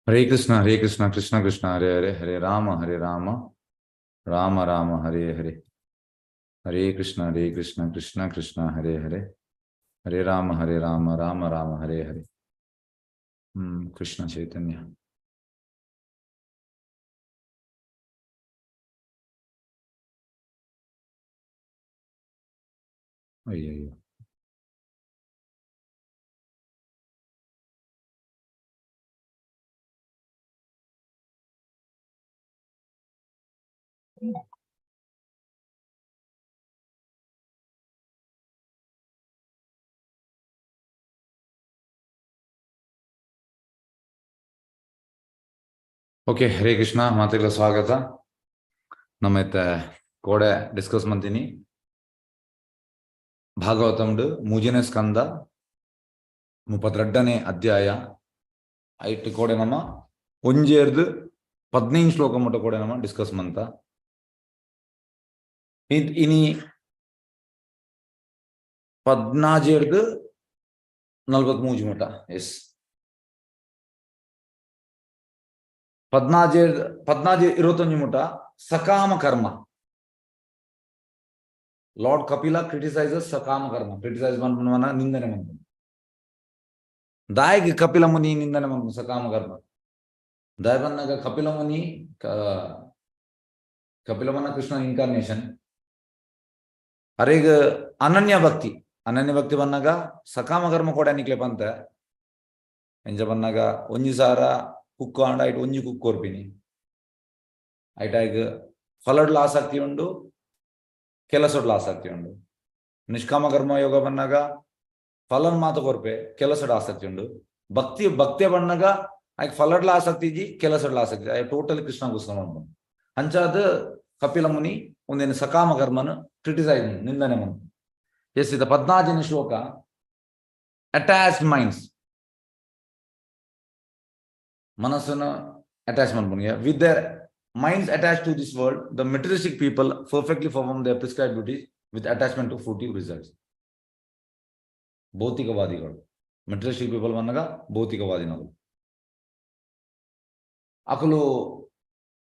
Hare Krishna, Hare Krishna, Krishna Krishna, Hare Hare, Hare Rama, Hare Rama, Rama Rama, Hare Hare. Hare Krishna, Hare Krishna, Krishna Krishna, Hare Hare, Hare Rama, Hare Rama, Rama Rama, Hare Hare. Krishna Chaitanya. ಅಯ್ಯಯ್ಯೋ. Okay, Hare Krishna, ಮಾತೆಲ್ಲ ಸ್ವಾಗತ. ನಮ್ಮ ಇತ್ತೆ ಕೋಡೆ discuss ಮಂತೀನಿ ಭಾಗವತಂಡು ಮೂಜನೇ Skanda 32ನೇ ಅಧ್ಯಾಯ. ಐಟ್ ಕೋಡೆ ನಮ್ಮ ಒಂಜೇರ್ದು 15 ಶ್ಲೋಕ ಮುಟ್ಟ ಕೋಡೆ ನಮ್ಮ ಡಿಸ್ಕಸ್ ಮಂತ. ಇನಿ ಪದ್ನಾಜೇರ್ದು 43 ಮುಟ್ಟ. ಎಸ್, ಪದ್ನಾಜೇರ್ ಪದ್ನಾಜೆ 25 ಮುಟ್ಟ ಸಕಾಮ ಕರ್ಮ. ಲಾರ್ಡ್ ಕಪಿಲ ಕ್ರಿಟಿಸೈಸಸ್ ಸಕಾಮ ಕರ್ಮ. ಕ್ರಿಟಿಸೈಸ್ ಮನ್ಪುನ ನಿಂದನೆ ಮನ್ಪುನ. ದಾಯಗ್ ಕಪಿಲ ಮುನಿ ನಿಂದನೆ ಮನ್ಪುನ ಸಕಾಮ ಕರ್ಮ. ದಾಯ ಬನ್ನಗ ಕಪಿಲ ಮುನಿ ಕಪಿಲ ಮನ ಕೃಷ್ಣ ಇನ್ಕಾರ್ನೇಷನ್. ಅರೆಗ್ ಅನನ್ಯ ಭಕ್ತಿ, ಅನನ್ಯ ಭಕ್ತಿ ಬನ್ನಗ ಸಕಾಮ ಕರ್ಮ ಕೊಡ ನಿಕ್ಲೆ ಪಂತ. ಎಂಜ ಬನ್ನಗ ಒಂಜಿ ಸಾರ ಕುಕ್ಕು ಆಂಡ ಐಟ್ ಒಂಜಿ ಕುಕ್ಕು ಕೊರ್ಪಿನಿ. ಐಟಾಗ್ ಫಲಡ್ಲ ಆಸಕ್ತಿ ಉಂಡು, ಕೆಲಸಡ್ಲ ಆಸಕ್ತಿ ಉಂಡು. ನಿಷ್ಕಾಮ ಕರ್ಮ ಯೋಗ ಬನ್ನಗ ಫಲನ್ ಮಾತ ಕೊರ್ಪೆ, ಕೆಲಸಡ್ ಆಸಕ್ತಿ ಉಂಡು. ಭಕ್ತಿ ಭಕ್ತಿಯ ಬಣ್ಣಗ ಆಯ್ಕೆ ಫಲಡ್ಲ ಆಸಕ್ತಿ ಇಜ್ಜಿ, ಕೆಲಸಡ್ಲ ಆಸಕ್ತಿ. ಆಯ್ ಟೋಟಲ್ ಕೃಷ್ಣ ಗೋಸ್ಕರ ಮನ್ಪುನು. ಅಂಚಾದ ಕಪಿಲ ಮುನಿ ಒಂದೇನು ಸಕಾಮ ಕರ್ಮನ ಕ್ರಿಟಿಸೈಸ್ ನಿಂದನೆ ಮನ್ಪುನು. ಎಸ್, ಇದ 14ನೇ ಶ್ಲೋಕ. ಅಟ್ಯಾಚ್ಡ್ ಮೈಂಡ್ಸ್, ಮನಸ್ಸನ್ನು attach ಮನ್ಪುನಿಗೆ. With their minds attached to this world, the materialistic people perfectly perform their prescribed duties with attachment to fruitive results. ಭೌತಿಕವಾದಿಗಳು, ಮೆಟೀರಿಯಲಿಸ್ಟಿಕ್ ಪೀಪಲ್ ಬಂದಾಗ ಭೌತಿಕವಾದಿನವರು. ಅಕಲು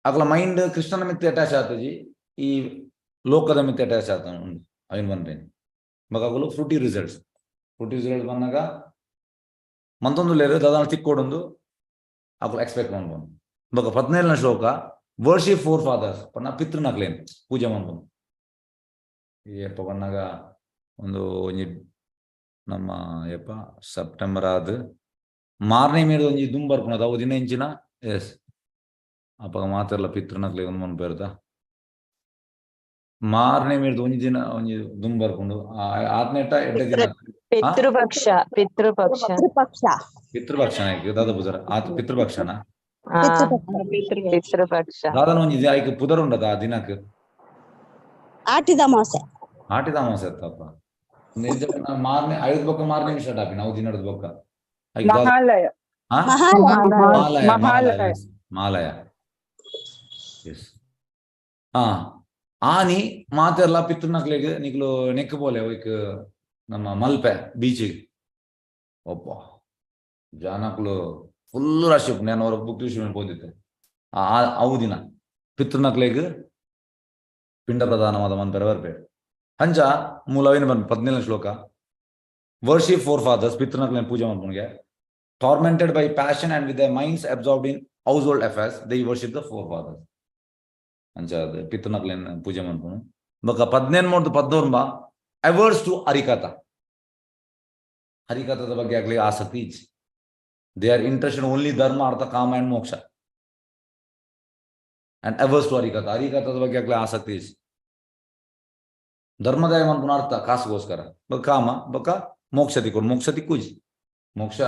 ಅಕಲ ಮೈಂಡ್ ಕೃಷ್ಣನ ಮಿತ್ತೆ ಅಟ್ಯಾಚ್ ಆತಜಿ, ಈ ಲೋಕದ ಮಿತ್ತೆ ಅಟ್ಯಾಚ್ ಆತ ಉಂಡು. ಅವಿನ ಬಂದ್ರೇನು ಬಗ ಅಕಲು ಫ್ರೂಟಿ ರಿಸಲ್ಟ್ಸ್, ಫ್ರೂಟಿ ರಿಸಲ್ಟ್ ಬಂದಾಗ ಮಂತೊಂದು ಲೇರು ದಾದಾನ ತಿಕ್ಕೋಡೊಂದು ಅಕಲು ಎಕ್ಸ್ಪೆಕ್ಟ್ ಮಾಡ್ಬೋದು. ಬೊಕ 17ನೇ ಶ್ಲೋಕ, ವರ್ಷಿಪ್ ಫೋರ್ ಫಾದರ್ಸ್ ಪನ್ನ ಪಿತೃನಕ್ಲೇನ್ ಪೂಜೆ ಮನ್ಪುನು. ಏಪ ಪನ್ನಗ ಒಂದು ಒಂಜಿ ನಮ್ಮ ಏಪ ಸೆಪ್ಟೆಂಬರ್ ಆದ್ ಮಾರನೇ ಮೇಡ್ ಒಂಜಿ ದುಂಬು ಬರ್ಪುನದ ಅವು ದಿನ ಇಂಚಿನ. ಎಸ್, ಅಪಗ ಮಾತೆರ್ಲ ಪಿತೃನಕ್ಲೆ ಒಂದು ಮನ್ಪೆರ್ದ ಮಾರನೇ ಮೇಡ್ದು ಒಂಜಿ ದಿನ ಒಂಜಿ ದುಂಬು ಬರ್ಪುಂಡು. ಆತ್ನೇಟ ಎಡ್ಡೆ ದಿನ. ಪಿತೃಪಕ್ಷ, ಪಿತೃಪಕ್ಷ. ಪಿತೃಪಕ್ಷ. ಪಿತೃಪಕ್ಷ ದಾದ ಪುದರ್ ಆತ್ ಪಿತೃಪಕ್ಷನ? ಪಿತೃಪಕ್ಷ. ದಾದನ ಒಂಜಿ ಐಕ್ ಪುದರ್ ಉಂಡದ ಆ ದಿನಕ್? ಆಟಿದ ಅಮಾವಾಸ್ಯೆ. ಆಟಿದ ಅಮಾವಾಸ್ಯೆ ಅತ್ತಪ್ಪ. ಮಾರನೇ ಐದು ಬೊಕ್ಕ ಮಾರನೇ ಸ್ಟಾರ್ಟ್ ಆಪಿ ನಾವು ದಿನದ ಬೊಕ್ಕ. ಐಕ್ ದಾದ- ಮಹಾಲಯ. ಆ? ಮಹಾಲಯ. ಮಾಲಯ. ಮಹಾಲಯ. ಮಾಲಯ, ಎಸ್. ಹಾ, ಆನಿ ಮಾತೆರ್ಲ ಪಿತೃನಕ್ಲೆಗ್ ನಿಕ್ಲು ನೆಕ್ ಪೋಲೆ ಒಯ್ಕ್ ನಮ್ಮ ಮಲ್ಪೆ ಬೀಚ್. ಒಪ್ಪ ಜನಕ್ಲು ಫುಲ್ ರಶ್ ಉಪ್ಪು. ನಾನು ಅವ್ರ ಬುಕ್ ಇಶ್ಯೂ ಪೋದಿತ್ತೆ. ಅವು ದಿನ ಪಿತೃನಕ್ಲೆಗ್ ಪಿಂಡ ಪ್ರದಾನವಾದ ಮನ್ಪೆರ ಬರ್ಪೇರು. ಅಂಚ ಮೂಲವೇನು ಬಂದ್ 17ನೇ ಶ್ಲೋಕ, ವರ್ಷಿಪ್ ಫೋರ್ ಫಾದರ್ಸ್, ಪಿತೃನಕ್ಲೆನ್ ಪೂಜೆ ಮನ್ಪುನಿಗೆ. Tormented by passion and with their minds absorbed in household affairs, they worship the forefathers. ಅಂಚ ಪಿತೃನಕ್ಲೆನ್ ಪೂಜೆ ಮನ್ಪುನು. ಬೊಕ 18 19 ಅವರ್ಸ್ ಟು ಹರಿಕಥಾ. ಹರಿಕಥಾದ ಬಗ್ಗೆ ಆಗ್ಲಿ ಆಸಕ್ತಿ ಇಜ್ಜಿ. They are interested only ಧರ್ಮ, ಅರ್ಥ, ಕಾಮ ಅಂಡ್ ಮೋಕ್ಷ ಅಂಡ್ ಅವರ್ಸ್ ಟು ಹರಿಕಥಾ. ಹರಿಕಥಾದ ಬಗ್ಗೆ ಆಗ್ಲಿ ಆಸಕ್ತಿ ಇಜ್ಜಿ. ಧರ್ಮದಾಯ ಮನ್ಪುನ ಅರ್ಥ ಕಾಸುಗೋಸ್ಕರ, ಬೊಕ ಕಾಮ, ಬೊಕ ಮೋಕ್ಷ ತಿಕ್ಕೊಡು. ಮೋಕ್ಷ ತಿಕ್ಕುಜಿ, ಮೋಕ್ಷ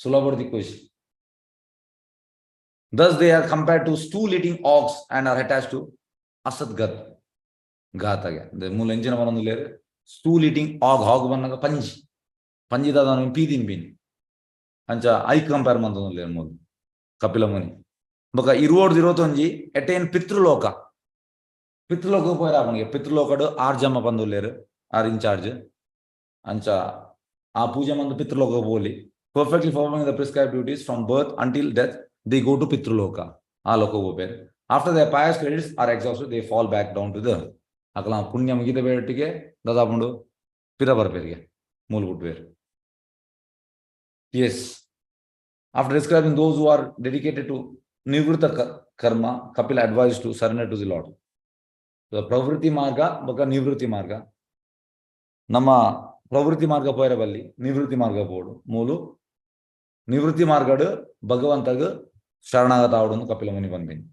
ಸುಲಭ ತಿಕ್ಕುಜಿ. Thus they are compared to stool eating ox and are attached to asat gat. ಘಾತಗೆ ಮೂಲ ಎಂಜಿನ ಬರೊಂದು ಲೇರು ಸ್ಟೂಲ್ ಈಟಿಂಗ್ ಆಗ್. ಹಾಗ್ ಬನ್ನಗ ಪಂಜಿ, ಪಂಜಿ ದಾದ ಪೀದಿನ್ ಬೀನ್. ಅಂಚ I compare ಮಂತೊಂದು ಲೇರು ಮೂಲು ಕಪಿಲ ಮುನಿ. ಬೊಕ ಇರುವೋಡ್ದು 21 ಎಟೇನ್ ಪಿತೃಲೋಕ. ಪಿತೃಲೋಕ ಪೋಯರ ಆಪುನಿಗೆ. ಪಿತೃಲೋಕಡ್ ಆರ್ ಜಮ ಪಂದುಲ್ಲೇರು, ಆರ್ ಇನ್ಚಾರ್ಜ್. ಅಂಚ ಆ ಪೂಜೆ ಮಂದು ಪಿತೃಲೋಕ ಪೋಲಿ. Perfectly performing the prescribed duties from birth until death. They go to Pitruloka. ಆ ಲೋಕ ಹೋಗ್ಬೇರು. After the pious credits are exhausted, they fall back down to the ಅಕಲ ಪುಣ್ಯ ಮುಗಿದ ಬೇಟಿಗೆ ದಾದಾಪುಂಡು ಪಿರ ಬರ್ಪೇರಿಗೆ ಮೂಲ ಬಿಟ್ಬೇರು. Yes, after describing those who are dedicated to nivritta karma, Kapila advised to surrender to the Lord. ಪ್ರವೃತ್ತಿ ಮಾರ್ಗ ಬೊಕ ನಿವೃತ್ತಿ ಮಾರ್ಗ. ನಮ್ಮ ಪ್ರವೃತ್ತಿ ಮಾರ್ಗ ಪೋಯರ ಬಲ್ಲಿ, ನಿವೃತ್ತಿ ಮಾರ್ಗ ಪೋಡು. ಮೂಲು ನಿವೃತ್ತಿ ಮಾರ್ಗಡ್ ಭಗವಂತಗ್ ಶರಣಾಗತ ಆವಡು ಕಪಿಲ ಮುನಿ ಬಂದಿನಿ.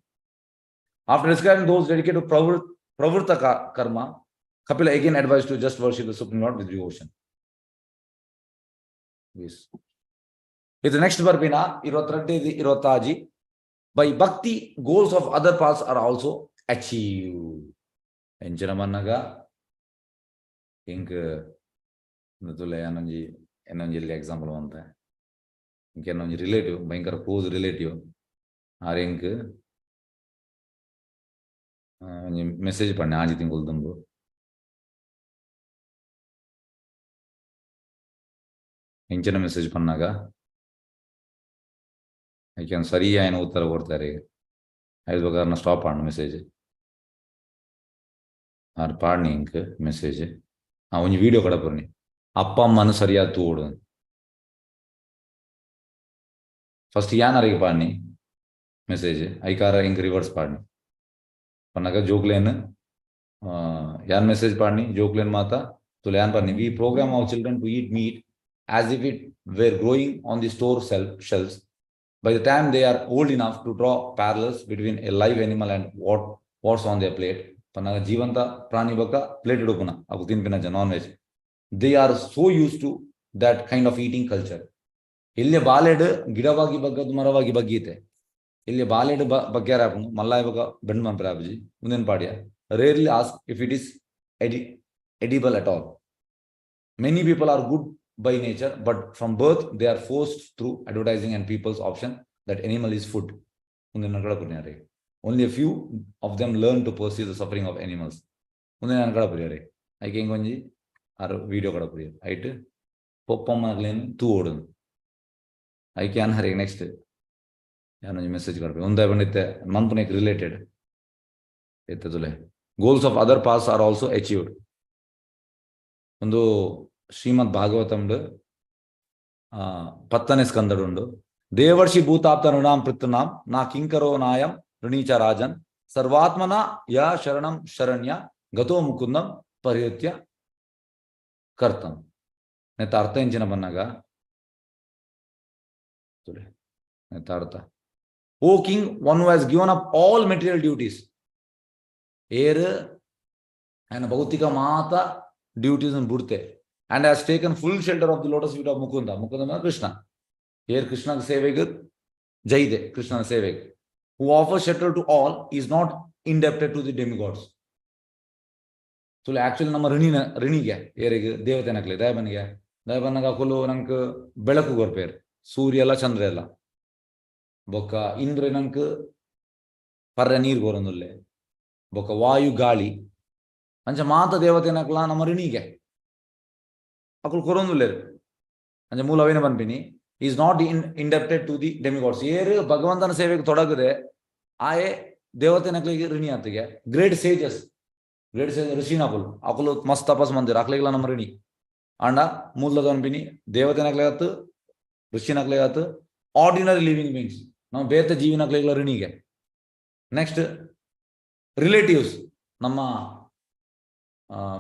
After describing those dedicated to pravritta karma, Kapila again advised to just worship the Supreme Lord with devotion. Yes. ಇದು ನೆಕ್ಸ್ಟ್ ಬರ್ಪಿನ 22 26. By bhakti, goals of other paths are also achieve. ಎಂಚಿನ ಮನ್ನಗ ಇಂಕ್ ತುಲೆ ಏನೊಂಜಿ ಏನೊಂಜಿ ಇಲ್ಲಿ ಎಕ್ಸಾಂಪಲ್ ಅಂತ. Ink ಏನೊಂಜಿ relative, ಭಯಂಕರ close relative ಆರ್ ಎಂಕ್ ಒಂಜಿ message ಪಣ್ಣೆ ಆಜಿ ತಿಂಗಳು ದುಂಬು. ಎಂಚಿನ ಮೆಸೇಜ್ ಪನ್ನಾಗ ಐಕೆ ಸರಿಯಾಯಿನ ಉತ್ತರ ಕೊಡ್ತಾರೆ. ಐದು ಬಗಾರನ ಸ್ಟಾಪ್ ಆಂಡ್ ಮೆಸೇಜ್. ಆರ್ ಪಾಡ್ನಿ ಇಂಕ್ ಮೆಸೇಜ್. ಆ ಒಂಜಿ ವಿಡಿಯೋ ಕಡಪುರ್ನಿ, ಅಪ್ಪ ಅಮ್ಮನ ಸರಿಯಾದ ತೂಡು. ಫಸ್ಟ್ ಯಾನರಿಗೆ ಪಾಡ್ನಿ ಮೆಸೇಜ್, ಐಕಾರ ಇಂಕ್ ರಿವರ್ಸ್ ಪಾಡ್ನಿ ಪನ್ನಗ ಜೋಕ್ಲೇನ್ ಯಾನ್ ಮೆಸೇಜ್ ಪಾಡ್ನಿ ಜೋಕ್ಲೇನ್ ಮಾತ ತುಲೆ ಯಾನ್ ಪಾಡ್ನಿ. We program our children to eat meat as if it were growing on the store shelves. By the time they are old enough to draw parallels between a live animal and what's on their plate, ಪನ್ನಾಗ ಜೀವಂತ ಪ್ರಾಣಿ ಬೊಕ್ಕ plate ಇಡುಪುನ ಅವು ತಿನ್ಪಿನ non veg, they are so used to that kind of eating culture. ಎಲ್ಲಿಯ ಬಾಲೆಡ್ ಗಿಡವಾಗಿ ಬಗ್ಗದ್ದು ಮರವಾಗಿ ಬಗ್ಗೀತೆ. ಇಲ್ಲಿ ಬಾಲೆಡ್ ಬಗ್ಗ್ಯಾರ ಆಪುಂಡು ಮಲ್ಲಾಯ ಬೊಕ್ಕ bend ಮನ್ಪರೆ ಆಪುಜಿ. ಉಂದೆನ್ ಪಾಡ್ಯ. Rarely ask if it is edible at all. Many people are good by nature, but from birth they are forced through advertising and people's option that animal is food. Only a few of them learn to perceive the suffering of animals. ಐಕೆ ಇಂಗೊಂಜಿ ಆರು video ಕಡಪುರಿ ಐಟ್ ಪೊಪ್ಪಮ್ಮಗ್ಲೇನ್ ತೂ ಓಡುನು. ಐಕೆ ಅನ್ Harige next ಯಾನೊಂಜಿ message ಕಡಪಿ ಒಂದೇ ಬಂದಿತ್ತೆ ಮನ್ಪುನೆಕ್ related ಎತ್ತದುಲೆ. Goals of other paths are also achieved. ಒಂದು ಶ್ರೀಮದ್ ಭಾಗವತಂಡು 10ನೇ ಸ್ಕಂದಡುಂಡು. ದೇವರ್ಷಿ ಭೂತಾಪ್ತ ನೃಣಾಂ ಪೃಥ್ವನಾಂ ನಾ ಕಿಂಕರೋ ನಾಯಂ ಋಣೀಚ ರಾಜನ್ ಸರ್ವಾತ್ಮನ ಯ ಶರಣಂ ಶರಣ್ಯ ಗತೋ ಮುಕುಂದಂ ಪರಿಹೃತ್ಯ ಕರ್ತಂ. ನೆತ್ತ ಅರ್ಥ ಎಂಚಿನ ಬನ್ನಾಗ ನೆತ್ತ ಅರ್ಥ, O king, one who has given up all material duties, ಏರ್ ఆయన ಭೌತಿಕ ಮಾತ duties ಬುಡ್ತೆ, and has taken full shelter of the lotus feet of Mukunda. Mukunda Krishna. ಏರ್ ಕೃಷ್ಣನ ಸೇವೆಗೆ ಜೈದೆ, ಕೃಷ್ಣನ ಸೇವೆಗೆ, who offers shelter to all, is not indebted to the demigods. So actually ನಮ್ಮ ಋಣಿನ ಋಣಿಗೆ ಏರಿಗೆ ದೇವತೆನಕ್ಲೆ ದಯಬನಿಗೆ ದಯಬನ್ನಗ ಅಕುಲು ನಂಕ್ ಬೆಳಕು ಕೊರ್ಪೇರ್, ಸೂರ್ಯ ಎಲ್ಲ ಚಂದ್ರ ಎಲ್ಲ. ಬೊಕ್ಕ ಇಂದ್ರ ನಂಕ್ ಪರ್ರೆ ನೀರ್ ಕೊರೊಂದುಲ್ಲೆ. ಬೊಕ್ಕ ವಾಯು ಗಾಳಿ ಅಂಚ ಮಾತ ದೇವತೆನಕ್ಲ ನಮ್ಮ ಋಣಿಗೆ ಅಕುಲು ಕೊರೊಂದುಲ್ಲೇರು. ಅಂಚ ಮೂಲ ಅವೇನ ಪನ್ಪಿನಿ, is not indebted to the demigods. ಏರ್ ಭಗವಂತನ ಸೇವೆಗೆ ತೊಡಗದೆ ಆಯೆ ದೇವತೆನಕ್ಲಿಗೆ ಋಣಿ ಆತಿಗೆ. ಗ್ರೇಟ್ ಸೇಜಸ್, ಗ್ರೇಟ್ ಸೇಜ್ ಋಷಿನಕುಲು ಅಕುಲು ಮಸ್ತ್ ತಪಸ್ ಮಂದಿರ ಅಕ್ಲಿಗೆಲ್ಲ ನಮ್ಮ ಋಣಿ. ಅಂಡ ಮೂಲದ ಅನ್ಪಿನಿ ದೇವತೆನಕ್ಲೆ ಆತು, ಋಷಿನಕ್ಲೆ ಆತು, ಆರ್ಡಿನರಿ ಲಿವಿಂಗ್ ಬೀಯಿಂಗ್ಸ್ ನಮ್ಮ ಬೇತೆ ಜೀವಿನಕ್ಲೆಗೆಲ್ಲ ಋಣಿಗೆ. ನೆಕ್ಸ್ಟ್ ರಿಲೇಟಿವ್ಸ್ ನಮ್ಮ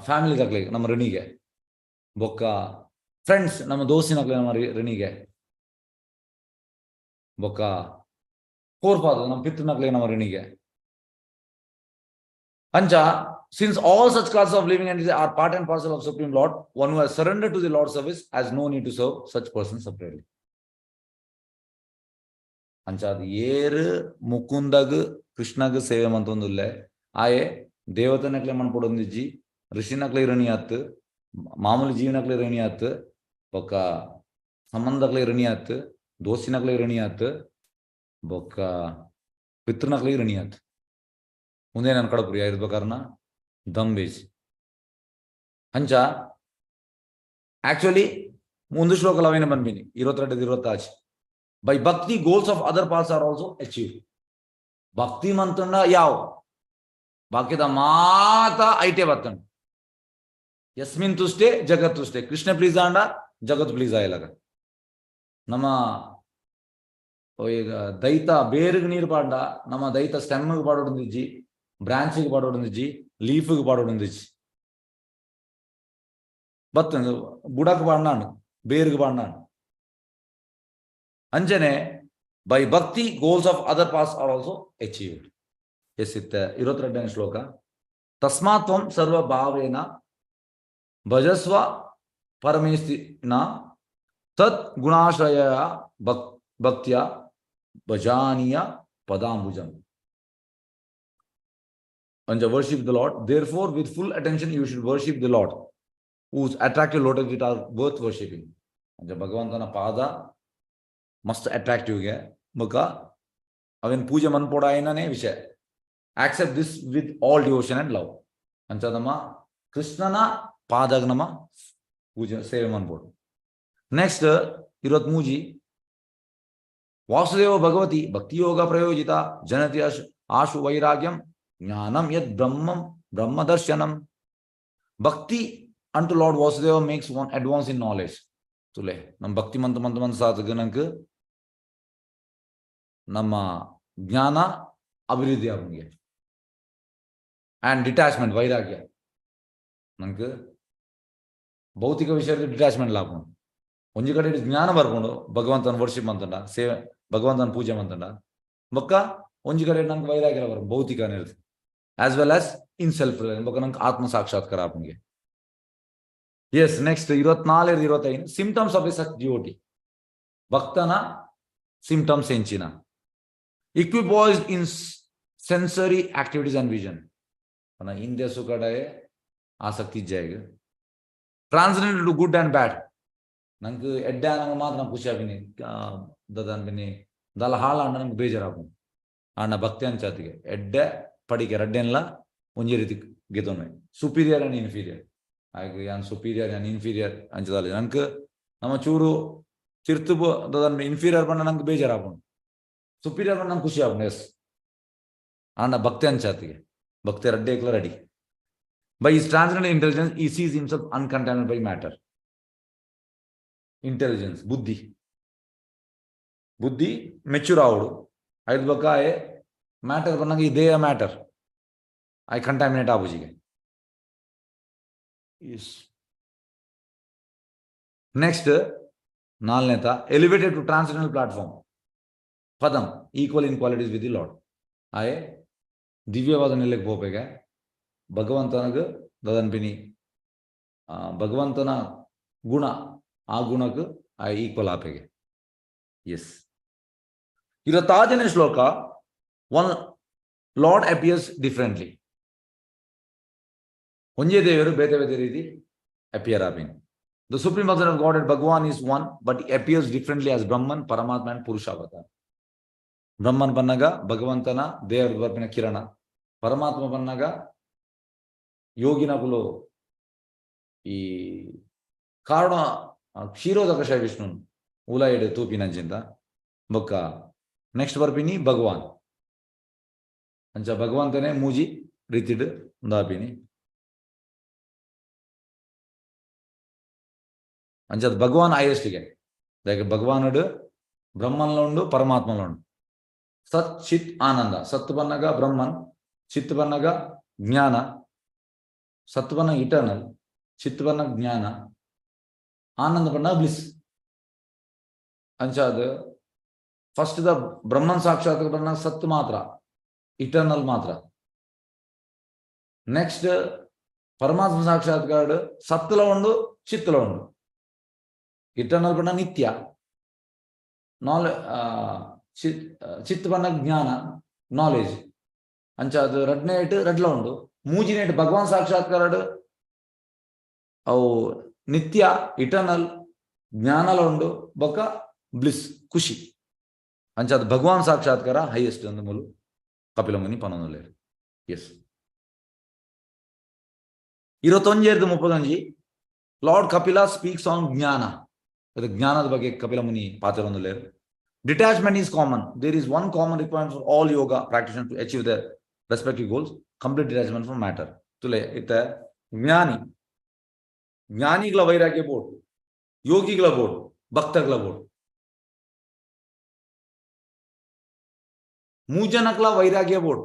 ಫ್ಯಾಮಿಲಿ ತಕ್ಲಿಗೆ ನಮ್ಮ ಋಣಿಗೆ. ಬೊಕ್ಕ ಫ್ರೆಂಡ್ಸ್ ನಮ್ಮ ದೋಸ್ತಿನಕ್ಲೆ ನಮ್ಮ ಋಣಿಗೆ. ಬೊಕ್ಕ ಫೋರ್ ಫಾದರ್ ನಮ್ಮ ಪಿತೃನಕ್ಲೆ ನಮ್ಮ ಋಣಿಗೆ. ಅಂಚ since all such class of living entities are part and parcel of Supreme Lord, one who has surrendered to the Lord service has no need to serve such person separately. ಅಂಚ ಅದು ಏರು ಮುಕುಂದಗ್ ಕೃಷ್ಣಗ್ ಸೇವೆ ಮಂತೊಂದುಲ್ಲೆ ಆಯೆ ದೇವತೆನಕ್ಲೆ ಮನ್ಪೊಡೊಂದಿಜ್ಜಿ, ಋಷಿನಕ್ಲೆ ಋಣಿ ಆತ್, ಮಾಮೂಲಿ ಜೀವನಕ್ಲೆ ಋಣಿ ಆತ್, ಬೊಕ್ಕ ಸಂಬಂಧಕ್ಲೆ ಋಣಿ ಆತ್, ದೋಸ್ತಿನಕ್ಲೆ ಋಣಿ ಆತ್, ಬೊಕ್ಕ ಪಿತೃನಕ್ಲೆ ಋಣಿ ಆತ್. ಮುಂದೆ ನಾನು ಕಡಪುರಿ ಇರ್ಬೇಕಾರನ ದಂಬೇಜ್. ಅಂಚ ಆಕ್ಚುಲಿ ಒಂದು ಶ್ಲೋಕ ಅವೇನ ಬಂದ್ಬಿನಿ 22 26. By bhakti, goals of other paths are also achieved. ಭಕ್ತಿ ಮಂತುಂಡ ಯಾವ ಬಾಕಿದ ಮಾತ ಐಟೆ ಬತ್ತಂಡು. ಯಸ್ಮಿನ್ ತುಷ್ಟೆ ಜಗತ್ ತುಷ್ಟೆ. ಕೃಷ್ಣ ಪ್ಲೀಸ್ ಆಂಡ ಜಗತ್ ಪ್ಲೀಸ್ ಆಯಲಾಗ. ನಮ್ಮ ಈಗ ದೈತ ಬೇರ್ಗ್ ನೀರು ಪಾಂಡ, ನಮ್ಮ ದೈತ ಸ್ಟೆಮ್ಗೆ ಪಾಡೋಡುಂದಿಜ್ಜಿ, ಬ್ರಾಂಚಿಗೆ ಪಾಡೋಡುಂದಿಜ್ಜಿ, ಲೀಫ್ಗೆ ಪಾಡೋಡುಂದಿಜ್ಜಿ. ಬತ್ತ ಬುಡಕ್ ಪಾಂಡಾಂಡು, ಬೇರ್ಗ್ ಪಾಂಡಾಂಡು. ಅಂಚನೆ by bhakti, goals of other paths are also achieved. Yes, ಇತ್ತ 22ನೇ ಶ್ಲೋಕ. ತಸ್ಮಾತ್ ತ್ವಂ ಸರ್ವ ಭಾವೇನ ಭಜಸ್ವ ಪರಮೇಶ್ವರಿನ ತತ್ ಗುಣಾಶ್ರಯ ಭಕ್ತಿಯ ಭಜಾನೀಯ ಪದಾಂಬುಜಂ. ಅಂಚ worship the Lord. Therefore, with full attention, you should worship the Lord, whose attractive lotus feet are worth worshipping. ಅಂಚ ಭಗವಂತನ ಪಾದ ಮಸ್ತ್ ಅಟ್ರಾಕ್ಟಿವ್ಗೆ ಬೊಕ ಅವೇನ್ ಪೂಜೆ ಮನ್ಪೊಡಾಯಿನನೇ ವಿಷಯ. Accept this with all devotion and love. ಅಂಚ ನಮ್ಮ ಕೃಷ್ಣನ ಪಾದಾಗ ನಮ್ಮ ಪೂಜೆ ಸೇವೆ ಮನ್ಪೊಡು. ನೆಕ್ಸ್ಟ್ 23. ವಾಸುದೇವ ಭಗವತಿ ಭಕ್ತಿಯೋಗ ಪ್ರಯೋಜಿತ ಜನತಿ ಆಶು ವೈರಾಗ್ಯಂ ಜ್ಞಾನಂ ಯದ್ ಬ್ರಹ್ಮಂ ಬ್ರಹ್ಮದರ್ಶನಂ. Bhakti unto Lord Vasudeva makes one advance in knowledge. ತುಲೆ ನಮ್ಮ ಭಕ್ತಿ ಮಂತ ಮಂತ ಮಂತ ಸಾಧಕ ನಂಗೆ ನಮ್ಮ ಜ್ಞಾನ ಅಭಿವೃದ್ಧಿ ಆಪುಂಗೆ. ಆ್ಯಂಡ್ ಡಿಟ್ಯಾಚ್ಮೆಂಟ್, ವೈರಾಗ್ಯ. ನಂಗೆ ಭೌತಿಕ ವಿಷಯದ ಡಿಟ್ಯಾಚ್ಮೆಂಟ್ ಆಪುಂಡು. ಒಂಜಿ ಕಡೆ ಜ್ಞಾನ ಬರ್ಪುಂಡು ಭಗವಂತನ ವರ್ಷಿಪ್ ಮಂತಂಡ, ಸೇವೆ ಭಗವಂತನ ಪೂಜೆ ಮಂತಂಡ. ಬೊಕ್ಕ ಒಂಜಿ ಕಡೆ ನಂಗೆ ವೈರಾಗ್ಯ ಬರ್ಪುಂಡು ಭೌತಿಕ ನಿರ್ದು, as well as in self. ಬೊಕ್ಕ ನಂಗೆ ಆತ್ಮ ಸಾಕ್ಷಾತ್ಕಾರ ಆಪುಂಗೆ. Yes, next 24, 25. Symptoms of a such devotee. ಭಕ್ತನ ಸಿಂಪ್ಟಮ್ಸ್ ಎಂಚಿನ? Equipoised in sensory activities and vision. ಇಂದೆ ಸುಕಡೆ ಆಸಕ್ತಿ ಇಜ್ಜಾಗ. Transcendent to good and bad. ನಂಗೆ ಎಡ್ಡೆ ನಂಗೆ ಮಾತ್ರ ನಂಗೆ ಖುಷಿ ಆಪಿನಿ ದದನ್ಪಿನಿ. ದಲ ಹಾಳ ಅಂಡ ನಂಗೆ ಬೇಜಾರಾಪುಂಡು. ಆಂಡ ಭಕ್ತಿ ಅಂಚಾತಿಗೆ ಎಡ್ಡೆ ಪಡಿಕೆ ರಡ್ಡೆನ್ಲ ಒಂಜಿ ರೀತಿ ಗೆತೊನ್ವೆ. ಸುಪೀರಿಯರ್ ಅಂಡ್ ಇನ್ಫೀರಿಯರ್ ಆಯ್ಕೆ, ಯಾನ್ ಸುಪೀರಿಯರ್ ಯಾನ್ ಇನ್ಫೀರಿಯರ್ ಅಂಚದಾಲ. ನಂಗೆ ನಮ್ಮ ಚೂರು ತಿರ್ತು ದದನ್ ಇನ್ಫೀರಿಯರ್ ಪಂಡ ನಂಗೆ ಬೇಜಾರಾಪುಂಡು, ಸುಪೀರಿಯರ್ ಪಂಡ ನಂಗೆ ಖುಷಿ ಆಪುಂಡು. ಎಸ್, ಆಂಡ ಭಕ್ತಿ ಅಂಚಾತಿಗೆ ಭಕ್ತಿ ರಡ್ಡೇಕ್ಲ ready. By his transcendental intelligence, he sees himself uncontaminated by matter. Intelligence, ಬುದ್ಧಿ, ಬುದ್ಧಿ ಮೆಚೂರ್ ಆವಡು. ಐದು ಬೊಕ್ಕ ಮ್ಯಾಟರ್ ಬಂದಾಗ ಈ ದೇಹ ಮ್ಯಾಟರ್ I contaminate ಆಪುಜಿಗೆ. ಎಸ್, ನೆಕ್ಸ್ಟ್ ನಾಲ್ನೇತ, ಎಲಿವೇಟೆಡ್ ಟು ಟ್ರಾನ್ಸೆಂಡೆಂಟಲ್ ಪ್ಲಾಟ್ಫಾರ್ಮ್ ಪದಂ, equal in qualities with the Lord. ಆಯೆ ದಿವ್ಯವಾದ ನೆಲೆಗೆ ಪೋಪೆಗೆ. ಭಗವಂತನಗ ದದನ್ಪಿನಿ ಭಗವಂತನ ಗುಣ, ಆ ಗುಣಕ್ಕೆ ಆ ಈಕ್ವಲ್ ಆಪೆಗೆ. ಎಸ್, 26ನೇ ಶ್ಲೋಕ. One lord appears differently. ಒಂಜೇ ದೇವರು ಬೇತೆ ಬೇತೆ ರೀತಿ appear ಆಪಿನಿ. The Supreme Person of Godhead Bhagwan is one, but he appears differently as Brahman, Paramatma and Purusha avatar. Brahman ಪನ್ನಗ ಭಗವಂತನ ದೇವರ ಬರ್ಪಿನ ಕಿರಣ. ಪರಮಾತ್ಮ ಪನ್ನಗ ಯೋಗಿನಕುಲು ಈ ಕಾರಣ ಕ್ಷೀರೋದಕಶ ವಿಷ್ಣು ಉಲಾಯಿಡ್ ತೂಪಿನಂಚಿಂತ. ಬೊಕ್ಕ ನೆಕ್ಸ್ಟ್ ಬರ್ಪಿನಿ ಭಗವಾನ್. ಅಂಚ ಭಗವಂತನೇ ಮೂಜಿ ರೀತಿಡ್ ಉಂದಾಪಿನಿ. ಅಂಚದ ಭಗವಾನ್ ಹೈಯೆಸ್ಟ್ಗೆ. ಲೈಕ್ ಭಗವಾನುಡು ಬ್ರಹ್ಮನ್ಲ ಉಂಡು, ಪರಮಾತ್ಮಲ ಉಂಡು. ಸತ್ ಚಿತ್ ಆನಂದ. ಸತ್ ಬನ್ನಗ ಬ್ರಹ್ಮನ್, ಚಿತ್ ಬನ್ನಗ ಜ್ಞಾನ. ಸತ್ ಬನ್ನ ಇಟರ್ನಲ್, ಚಿತ್ ಬನ್ನ ಜ್ಞಾನ, ಆನಂದ ಬನ್ನ ಬ್ಲಿಸ್. ಅಂಚಾದ ಫಸ್ಟ್ the ಬ್ರಹ್ಮನ್ ಸಾಕ್ಷಾತ್ ಬನ್ನ ಸತ್ ಮಾತ್ರ, ಇಟರ್ನಲ್ ಮಾತ್ರ. ನೆಕ್ಸ್ಟ್ ಪರಮಾತ್ಮ ಸಾಕ್ಷಾತ್ಕಾರ ಸತ್ತಲ ಉಂಡು, ಚಿತ್ತಲ ಉಂಡು. ಇಟರ್ನಲ್ ಬಣ್ಣ ನಿತ್ಯ ನಾಲೆ, ಚಿತ್ ಚಿತ್ ಬಣ್ಣ ಜ್ಞಾನ, ನಾಲೆಜ್. ಅಂಚ ಅದು ರಡ್ನೇ ಏಟ್ ರಡ್ಲ ಉಂಡು. ಮೂಜಿನೇ ಏಟ್ ಭಗವಾನ್ ಸಾಕ್ಷಾತ್ಕಾರ ಅವು ನಿತ್ಯ, ಇಟರ್ನಲ್, ಜ್ಞಾನಲ ಉಂಡು, ಬೊಕ್ಕ ಬ್ಲಿಸ್, ಖುಷಿ. ಅಂಚ ಅದು ಭಗವಾನ್ ಸಾಕ್ಷಾತ್ಕಾರ ಹೈಯೆಸ್ಟ್ ಅಂದ್ ಮೂಲು ಕಪಿಲ ಮುನಿ ಪನೊಂದುಲ್ಲೆರ್. ಎಸ್, 21ರ್ದು 31. ಲಾರ್ಡ್ ಕಪಿಲ ಸ್ಪೀಕ್ಸ್ ಆನ್ ಜ್ಞಾನ. ಅದು ಜ್ಞಾನದ ಬಗ್ಗೆ ಕಪಿಲ ಮುನಿ ಪಾತೆರೊಂದುಲ್ಲೆರ್. Detachment is common. There is one common requirement for all yoga practitioners to achieve their respective goals: complete detachment from matter. ತುಲೆ ಇತ್ತ ಜ್ಞಾನಿ, ಜ್ಞಾನಿಗಳ ವೈರಾಗ್ಯ ಬೋಡು, ಯೋಗಿಗಳ ಬೋಡು, ಭಕ್ತಗಳ ಬೋಡು. ಮೂಜನಕ್ಲ ವೈರಾಗ್ಯ ಬೋಡು.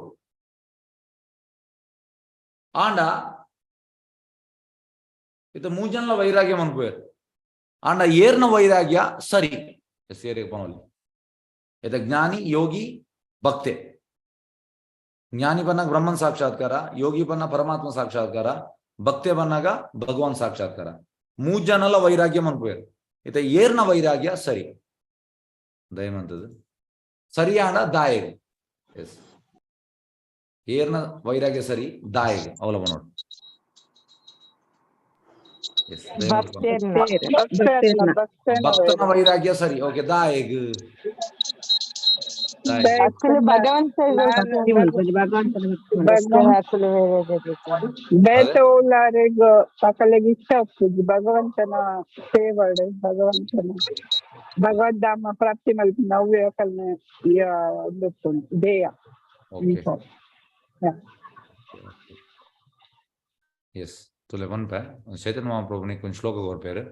ಆಂಡ ಇತ್ತ ಮೂಜನ್ಲ ವೈರಾಗ್ಯ ಮನ್ಪುವೆರ್. ಆಂಡ ಏರ್ನ ವೈರಾಗ್ಯ ಸರಿ ಸೇರಿಗೆ ಪನೊಲಿ. ಇತ್ತ ಜ್ಞಾನಿ, ಯೋಗಿ, ಭಕ್ತೆ. ಜ್ಞಾನಿ ಬನ್ನಾಗ ಬ್ರಹ್ಮನ್ ಸಾಕ್ಷಾತ್ಕಾರ, ಯೋಗಿ ಬನ್ನ ಪರಮಾತ್ಮ ಸಾಕ್ಷಾತ್ಕಾರ, ಭಕ್ತೆ ಬನ್ನಾಗ ಭಗವಾನ್ ಸಾಕ್ಷಾತ್ಕಾರ. ಮೂಜನಲ ವೈರಾಗ್ಯ ಮನ್ಪುವೆರ್. ಇತ್ತ ಏರ್ನ ವೈರಾಗ್ಯ ಸರಿ ದಯಮಂತದ್ದು ಸರಿಯಾಣ ದಾಯಗ. ಎಸ್, ಏರ್ನ ವೈರಾಗ್ಯ ಸರಿ ದಾಯಗ ಅವಲ ನೋಡು. ಎಸ್, ಭಕ್ತನ ವೈರಾಗ್ಯ ಸರಿ. ಓಕೆ, ದಾಯಗ್. ಬೇತೆ ಉಳ್ಳಾರಿಗ್ ಸಕಲೆಗ್ ಇಷ್ಟ ಆಗ್ತದೆ ಭಗವಂತನ ಸೇವಡ್, ಭಗವಂತನ ಭಗವದ್ಧಾಮ ಪ್ರಾಪ್ತಿ ಮಲ್ಪುನ ಅವ್ವೇ ಅಕಲ್ನ ಉಂದು ಧ್ಯೇಯ. ಎಸ್, ತುಲೆ ಪನ್ಪೆ ಚೈತನ್ಯ ಮಹಾಪ್ರಭುನಿ ಕೊಂಚ ಶ್ಲೋಕ ಕೊರ್ಪೇರು.